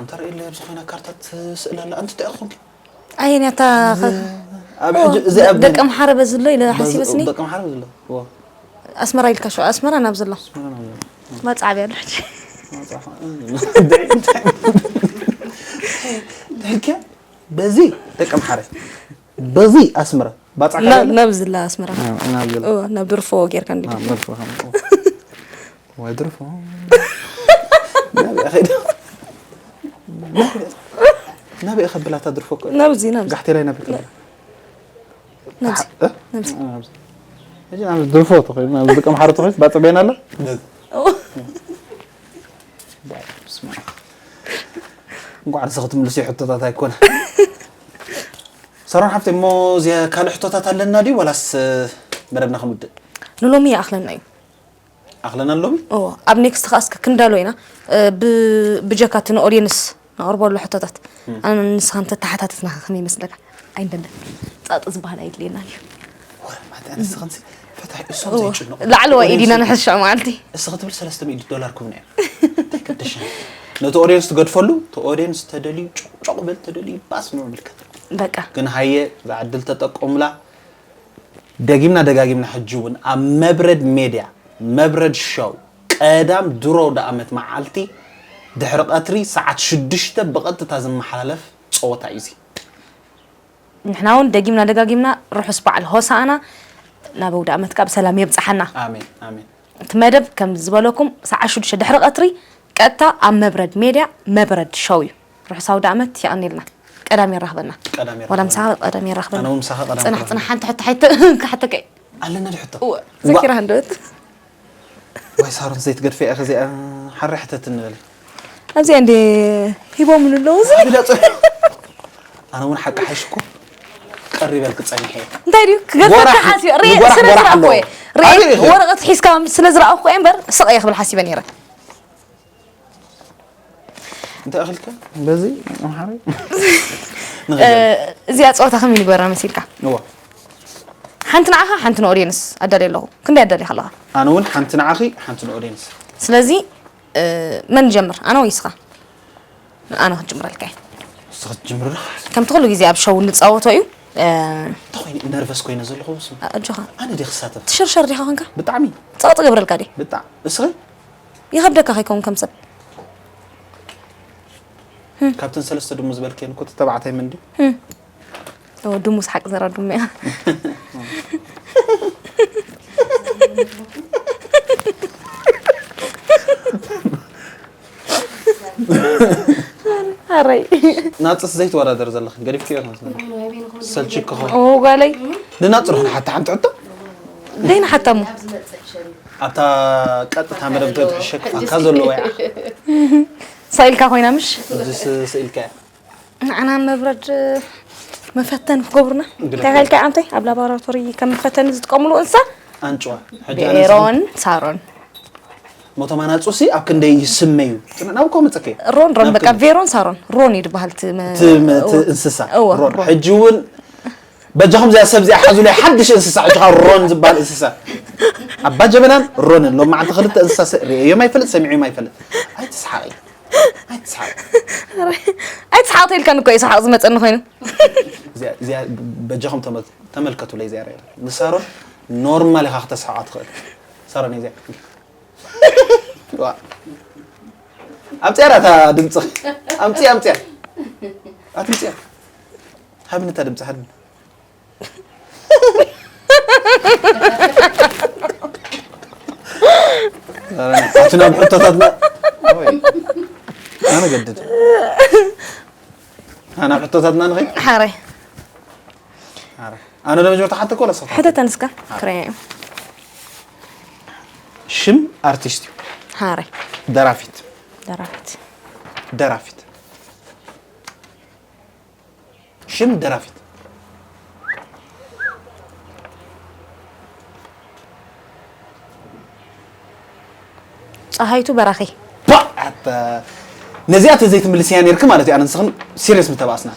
ኣንተ ርእየለይ ኣብዚ ኮይና ካርታ ትስእል ኣላ ኣንቲ እንታይ ኢኹም? ኣየን ያታ ኣብ ሕጂ እዚ ኣብ ደቀምሓረ በዝሎ ኢለ ሓሲበስኒ። ደቀምሓረ በዝሎ ኣስመራ ኢልካ ሸ ኣስመራ ናብ ዘሎ መፅዓብ ያለ ሕጂ። ደቂ በዚ ደቀምሓረ በዚ ኣስመራ ባፃ ናብ ዝላ ኣስመራ ናብ ዝላ ናብ ድርፎ ጌርካ እንዲ ወይ ድርፎ ናበይ ከብላታ ድርፎ እኮ ናብዚ ናብዚ ጋሕቴላይ ናበይ ከብላ ናብዚ ናብዚ ድርፎ ተኾይኑ ናብዚ ደቀምሓረ ተኾይኑ ባፀ በይና ኣላ እንኳዕ ንስኺ ትምልስዮ ሕቶታት ኣይኮነ ሰሮን ሓፍቲ እሞ እዚኣ ካልእ ሕቶታት ኣለና ድዩ ወላስ መደብና ክንውድእ ንሎሚ ይኣኽለና እዩ ኣኽለና ሎሚ ኦ ኣብ ኔክስት ከኣ እስከ ክንዳሎ ኢና እ፣ ብ- ብጀካ እቲ ንኦድየንስ ነቕርበሉ ሕቶታት ኣነ ንስኻን ተተሓታተትና ከመይ ይመስለካ ኣይንደለን ጻጥ ዝበሃል ኣይድልየና እዩ ወረ ማታ ንስኽንሲ ፈታሒ እሶም ዘይጭነቑ ላዕለዋይ ኢዲና ንሕዝ ሽዑ መዓልቲ እስኺ ትብል ሰለስተ ሚእቲ ዶላር ክብና እዮም እንታይ ክደሸና ነቲ ኦድየንስ ትገድፈሉ እቲ ኦድየንስ ተደልዩ ጮቅጮቅ በል ተደልዩ ባስ ንዑ ምልከት በቃ ግን ሃየ ዝዓድል ተጠቀሙላ ደጊምና ደጋጊምና ሕጂ እውን ኣብ መብረድ ሜድያ መብረድ ሾው ቀዳም ድሮ ደኣመት መዓልቲ ድሕሪ ቀትሪ ሰዓት ሽዱሽተ ብቐጥታ ዝመሓላለፍ ፀወታ እዩ እዚ ንሕና እውን ደጊምና ደጋጊምና ርሑስ በዓል ሆሳኣና ናብ ኣውደ ኣመት ካብ ሰላም የብፅሓና ኣሜን ኣሜን እቲ መደብ ከም ዝበለኩም ሰዓት ሽዱሽተ ድሕሪ ቀትሪ ቀጥታ ኣብ መብረድ ሜድያ መብረድ ሾው እዩ ርሑስ ኣውደ ኣመት የቐኒልና ቀዳም የራኽበና ቀዳም ወላ የራኽበና። ምሳኻ ቀዳም የራኽበና ኣነ እውን ምሳኻ ቀዳም ፅናሕ ክራኽበና። ፅናሕ ሓንቲ ሕቶ ሓይተ ክሓተከ ኣለና ዶ ሕቶ ዘኪራ እንደወት ወይ ሳሮን ዘይትገድፈ እያ ከዚኣ ሓሪ ሕተት እንበል ኣብዚኣ እንደ ሂቦም ኣለዉ ኣቢዳ ጽ ኣነ እውን ሓቂ ሓሽኩ ቀሪበልክ ጸኒሐ እየ እንታይ ድዩ ክገድፈካ ወራሕ- ሓሲበ ርእ ወራሕ- ስለ ወራሕ ዝረኣኹ ኣለዎ። እየ ርእ ኣበይ ኢኺ? ወረቐት ሒዝካ ስለ ዝረኣኹ እየ እምበር ስቕ እየ ክብል ሓሲበ ነይረ እንታይ ኣኽልካ በዚ ኣምሓሪ እ፣ እዚኣ ፀወታ ከመይ ንግበራ መሲልካ እዋ ሓንቲ ንዓኻ ሓንቲ ንኦድየንስ ኣዳልየ ኣለኹ ክንደይ ኣዳልየ ከለኻ ኣነ እውን ሓንቲ ንዓኺ ሓንቲ ንኦድየንስ ስለዚ እ፣ መን ጀምር ኣነ ወይ ስኻ ኣነ ክትጅምረልካ እየ ንስኻ ትጅምሪ ዶ ከምቲ ኩሉ ግዜ ኣብ ሸው እንፃወቶ እዩ እ፣ እንታይ ኮይኑ ነርቨስ ኮይነ ዘለኹ ስም ኣጆኻ ኣነ ዲ ክሳተፍ ትሽርሸር ዲኻ ኮንካ ብጣዕሚ ፀቕጢ ገብረልካ ዲ ብጣዕ እስኺ ይኸብደካ ከይከውን ከም ሰብ ካብተን ሰለስተ ድሙ ዝበልክየን እኮ እቲ ተባዕታይ መን ድዩ ኦ፣ ድሙ ሰሓቅ ዘራ ድሙ እያ ኣረይ ናፅስ ዘይትወዳደር ዘለኽን ገዲፍክዮ ትመስለኒ ሰልችክኹ ኦ ጓለይ ንናፅሩ ክንሓታ ሓንቲ ሕቶ ደይና ሓታሙ ኣብታ ቀጥታ መደብ ተትሕሸ ክፋካ ዘለዎ እያ ሳኢልካ ኮይና ምሽ እዚ ስእልካ እያ ንዓና መብረድ መፈተን ክገብሩና እንታይ ካልካ ኣንተ ኣብ ላቦራቶሪ ከም መፈተን ዝጥቀምሉ እንሳ ኣንጭዋ። ሕጂ ቤሮን ሳሮን ሞቶም ኣናጹሲ ኣብ ክንደይ ይስመዩ? ናብ ኮ መጸከ ሮን ሮን በቃ ቬሮን ሳሮን ሮን ይድበሃል እቲ መ- ትምት እንስሳ ሮን ሕጂ እውን በጃኹም እዚኣ ሰብ እዚኣ ሓዙለይ ሓድሽ እንስሳ ሕጂ ካብ ሮን ዝበሃል እንስሳ ኣባ ጀበናን ሮንን ሎም መዓልቲ ክልተ እንስሳ ርእዮም ኣይፈልጥ ሰሚዑም ኣይፈልጥ ኣይትስሓቂ ኣይትስሓቂ ኣይትስሓቕ ተልካን እኮ ይስሓቕ ዝመፀኒ ኮይኑ እዚኣ በጃኹም ተመልከቱለይ እዚኣ ርእ ንሳሮን ኖርማል ኢኻ ክተስሓቓ ትኽእል ሳሮን እዚኣ ኣምፅያ ዳታ ድምፅኺ ኣምፅያ ኣምፅያ ኣትምፅያ ሃብኒ እታ ድምፂ ሃብኒ ኣቲ ናብ ሕቶታትና ኣነ ገድድ ናብ ሕቶታትና ንኸይ ሓራይ ኣነ ዶ መጀመርታ ሓተኮ ለሰ ሕተተን እስከ ክረየ ሽም ኣርቲስት እዩ ሓራይ ደራፊት ደራፊት ደራፊት ሽም ደራፊት ፀሃይቱ በራኺ ነዚኣ ተዘይትምልስያ ነርክ ማለት እዩ ኣነንስኽን ሲሪየስ ምተባእስና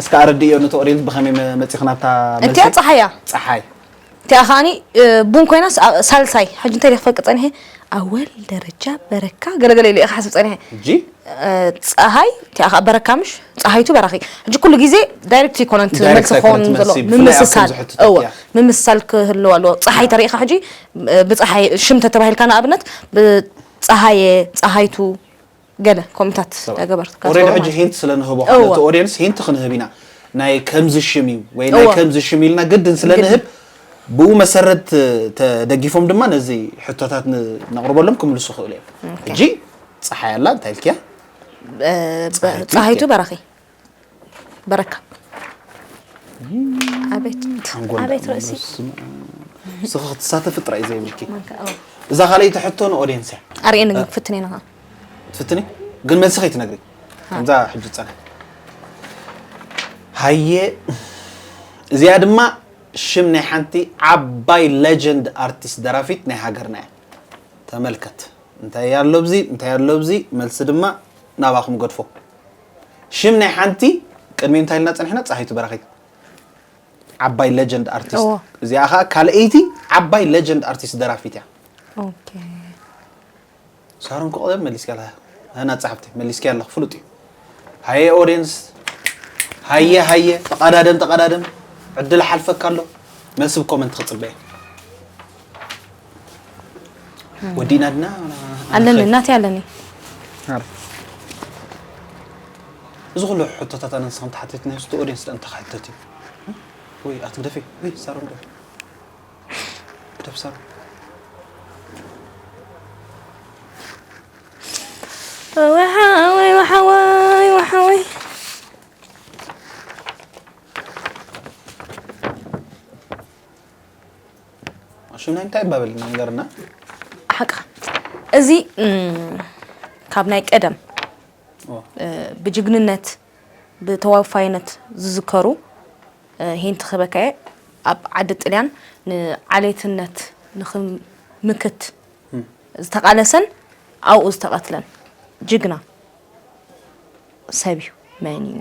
እስከ ኣረድእዮ ነቲ ኦዲየንስ ብኸመይ መፂኽና ኣብታ እቲኣ ፀሓያ ፀሓይ እቲኣ ከዓኒ ቡን ኮይና ሳልሳይ ሕጂ እንታይ ክፈልቅ ፀኒሐ ኣወል ደረጃ በረካ ገለገለ ኢለ ክሓስብ ፀኒሐ ሕጂ ፀሃይ እቲኣ ከዓ በረካ ምሽ ፀሃይቱ በራኺ ሕጂ ኩሉ ግዜ ዳይሬክት ይኮነን መልሲ ክኸውን ዘሎ ምምስሳል እወ ምምስሳል ክህልው ኣለዎ ፀሓይ ተሪኢኻ ሕጂ ብፀሓይ ሽም ተተባሂልካ ንኣብነት ብፀሃየ ፀሃይቱ ገለ ኮምታት ገበርት ኦሬዲ ሕጂ ሂንት ስለ ንህቦ ነቲ ኦዲየንስ ሂንት ክንህብ ኢና ናይ ከምዚ ሽም እዩ ወይ ናይ ከምዚ ሽም ኢልና ግድን ስለ ንህብ ብኡ መሰረት ተደጊፎም ድማ ነዚ ሕቶታት ነቕርበሎም ክምልሱ ክእሉ እዮም ሕጂ ፀሓይ ኣላ እንታይ ኢልክያ ፀሃይቱ በራኺ በረካ ኣቤት ኣቤት ርእሲ ስኺ ክትሳተፊ ጥራይ እዩ ዘይብልኪ እዛ ካልኣይቲ ሕቶ ንኦድየንስ እያ ኣርእየኒ ግን ፍትኒ ንኻ ትፍትኒ ግን መልሲ ከይትነግሪ ከምዛ ሕጂ ዝፀንሐ ሃየ እዚኣ ድማ ሽም ናይ ሓንቲ ዓባይ ሌጀንድ ኣርቲስት ደራፊት ናይ ሃገርና እያ ተመልከት እንታይ ኣሎ ብዚ እንታይ ኣሎ ብዚ መልሲ ድማ ናባኹም ገድፎ ሽም ናይ ሓንቲ ቅድሚ እንታይ ኢልና ፀኒሕና ፀሃይቱ በራኺት ዓባይ ሌጀንድ ኣርቲስት እዚኣ ከዓ ካልኣይቲ ዓባይ ሌጀንድ ኣርቲስት ደራፊት እያ ኦኬ ሳሮን ክቐደም መሊስካ ኣለኻ ናት ፀሓፍቲ መሊስካ ኣለኽ ፍሉጥ እዩ ሃየ ኦዲየንስ ሃየ ሃየ ተቐዳደም ተቐዳደም ዕድል ሓልፈካ ኣሎ መልሲ ብኮመንት ክፅበየ ወዲእና ድና ኣለኒ እናተይ ኣለኒ እዚ ኩሉ ሕቶታት ኣነ ንስኹም ተሓቲትና ስ ኦዲየንስ ዳ እንታይ ክሕተት እዩ ወይ ኣትግደፊ ወይ ሳሮን ዶ ግደፍ ሳሮን ወሓወይ ወሓወይ ወሓወይ ሽም ናይ እንታይ ይባበል ንገርና ሓቃ እዚ ካብ ናይ ቀደም ብጅግንነት ብተዋፋይነት ዝዝከሩ ሂንቲ ክበከየ ኣብ ዓዲ ጥልያን ንዓሌትነት ንክምክት ዝተቃለሰን ኣብኡ ዝተቀትለን ጅግና ሰብ እዩ መን እዩ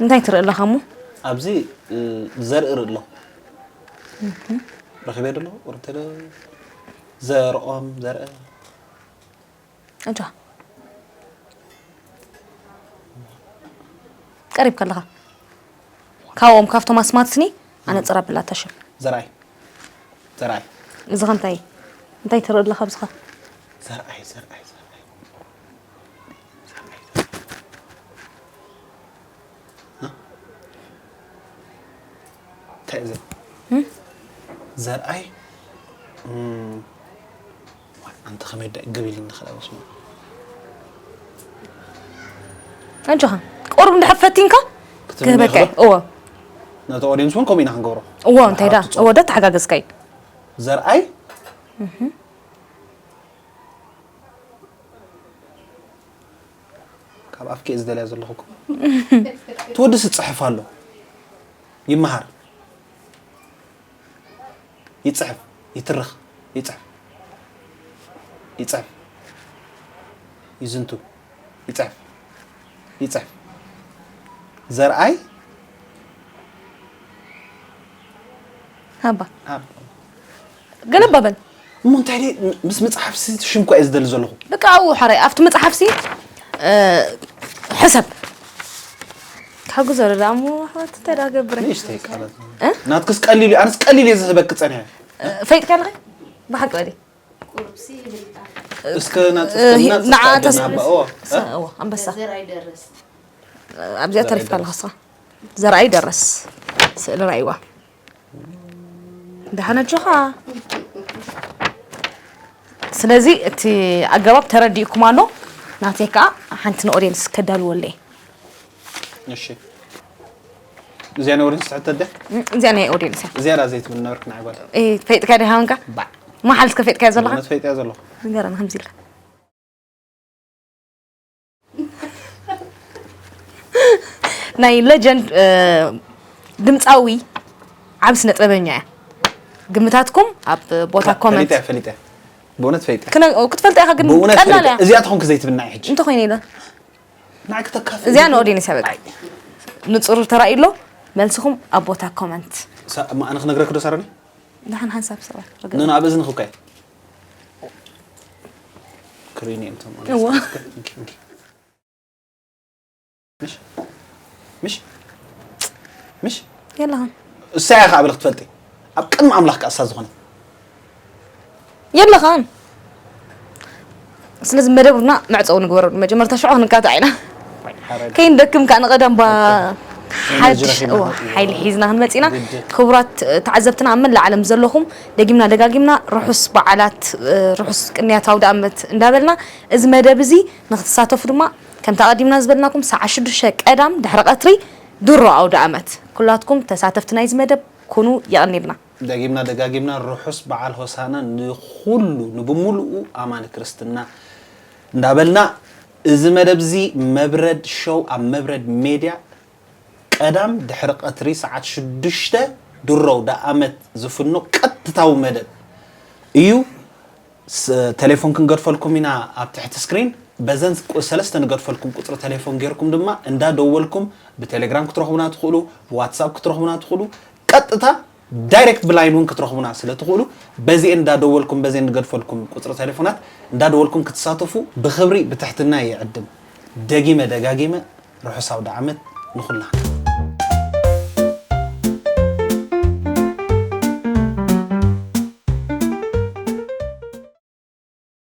እንታይ ትርኢ ኣለኻ እሞ ኣብዚ ዘርኢ ርኢ ኣሎ ረኺበ ደሎ ወርተደ ዘርኦም ዘርአ እንጃ ቀሪብ ከለኻ ካብኦም ካብቶም ኣስማትስኒ ኣነ ፅራ ብላታ ሽም ዘርኣይ ዘርኣይ እዚ ኸ እንታይ እንታይ ትርኢ ኣለኻ ኣብዚ ኸ ዘርኣይ ዘርኣይ ዘርኣይ እንታይ እዩ ዘርኣይ ኣንተ ከመይ ግብ ኢልኒ ክላ በስመ ኣጆኻ ቁሩብ እንድሕር ፈቲንካ ክትህበካ እየ እወ ነቲ ኦዲየንስ እውን ከምኡ ኢና ክንገብሮ እወ እንታይ ዳ እወ ዳ ተሓጋገዝካ እዩ ዘርኣይ ኣብ ኣፍኪ እየ ዝደልያ ዘለኹ እኮ። ትወድስ ይጽሕፍ ኣሎ። ይመሃር። ይጽሕፍ፣ ይትርኽ፣ ይጽሕፍ። ይጽሕፍ። ይዝንቱ። ይጽሕፍ። ይጽሕፍ። ዘርኣይ ሃባ ኣብ ገለባ በል። እሞ እንታይ ደይ ምስ መጽሓፍ ሲ ሽም እኳ እየ ዝደሊ ዘለኹ። በቃ ኣብኡ ሓራይ ኣብቲ መጽሓፍሲ እ፣ ሕሰብ። ካብ ግዘሩ ደኣ እሞ ኣሕዋት እንታይ ደኣ ገብረ? ንእሽተይ ቃላት። ናትክስ ቀሊል እዩ። ኣነስ ቀሊል እየ ዝህበክ ጸኒሐ። እ፣ ፈይጥካ ኣለኸ? ብሓቂ በሊ። እስከ ናጽፍ ናጽፍ ንዓ ኣደና ተስ- ኣባ፣ እዎ። ሰ- እዎ፣ ኣንበሳ። ዘርኣይ ደረስ ኣብዚኣ ተሪፍካ ኣለኻ እስኻ። ዘርኣይ ደረስ። ስእሊ ራእይዋ። ደሓን ኣጆኻ። ስለዚ እቲ ኣገባብ ተረዲእኩም ኣሎ። ናተይ ከዓ ሓንቲ ንኦድየንስ ከዳልወለይ። እሺ። እዚኣ ናይ ኦዲንስ ትሕተት ድያ? እዚኣ ናይ ኦድየንስ እያ። እዚኣ ዳ ዘይትብል ነበርክ ንዓይ ጓል። እ፣ ፈይጥካ ዲኻ ሃንካ? ባዕ። መሓል እስከ ፈይጥካ ዘለኻ? እውነት ፈይጥያ ዘለኹ። ንገረና ከምዚ ኢልካ። ናይ ሌጀንድ እ፣ ድምፃዊ ዓብ ስነ ጥበበኛ እያ። ግምታትኩም ኣብ ቦታ ኮመንት ፈሊጥያ ፈሊጥያ። ብእውነት ፈይጥያ። ክነ- ክትፈልጣ ኢኻ ግን ብእውነት ቀላል ፈሊጥያ። እያ። እዚኣ ትኾንክ ዘይትብልና ሕጂ። እንተኾይነ ኢለ ንዓይ ክተካፍ እዚኣ ንኦዲየንስ እያ በቃ። ንፁር ተራእዩ ኣሎ። መልስኹም ኣብ ቦታ ኮመንት። ሳ- እማ ኣነ ክነግረክ ዶ ሳራኒ? ደሓን ሓንሳብ ሰባት ርግእ። ኖኖ ኣብ እዝንኽ እኳ እየ። ክሪኒ እዮም እቶም እዋ። እንኪ፣ እንኪ። ምሽ? ምሽ? ምሽ? የለኻን እሳ እያ ከዓ በለ ክትፈልጢ። ኣብ ቅድሚ ኣምላኽ ከዓ እሳ ዝኾነ። የለኻን። ስለዚ መደብና መዕፀዊ ንግበረሉ። መጀመርታ ሽዑ ክንካታዕ ኢና። ከይንደክም ከዓ ንቐደም ባ ሓድሽ ረኺብና እዋ፣ ሓይሊ ሒዝና ክንመፅ ኢና። ክቡራት ተዓዘብትና ኣብ መላእ ዓለም ዘለኹም ደጊምና ደጋጊምና ርሑስ በዓላት ርሑስ ቅንያት ኣውደ ኣመት እንዳበልና እዚ መደብ እዚ ንክትሳተፉ ድማ ከምቲ ኣቐዲምና ዝበልናኩም ሰዓት ሽዱሽተ ቀዳም ድሕሪ ቀትሪ ድሮ ኣውደ ኣመት ኩላትኩም ተሳተፍቲ ናይዚ መደብ ኩኑ የቐንየልና። ደጊምና ደጋጊምና ርሑስ በዓል ሆሳና ንኹሉ ንብሙሉኡ ኣማኒ ክርስትና እንዳበልና እዚ መደብ እዚ መብረድ ሾው ኣብ መብረድ ሜድያ ቀዳም ድሕሪ ቀትሪ ሰዓት ሽዱሽተ ድሮ ኣውደ ኣመት ዝፍኖ ቀጥታዊ መደብ እዩ። ስ- ቴሌፎን ክንገድፈልኩም ኢና ኣብ ትሕቲ ስክሪን። በዘን ቁ- ሰለስተ ንገድፈልኩም ቁፅሪ ቴሌፎን ጌርኩም ድማ እንዳደወልኩም ብቴሌግራም ክትረኽቡና ትኽእሉ፣ ብዋትሳፕ ክትረኽቡና ትኽእሉ፣ ቀጥታ ዳይሬክት ብላይን እውን ክትረኽቡና ስለ ትኽእሉ በዚኤን እንዳደወልኩም በዚኤን ንገድፈልኩም ቁፅሪ ቴሌፎናት እንዳደወልኩም ክትሳተፉ ብኽብሪ ብትሕትና ይዕድም። ደጊመ ደጋጊመ ርሑስ ኣውደ ዓመት ንኹልና።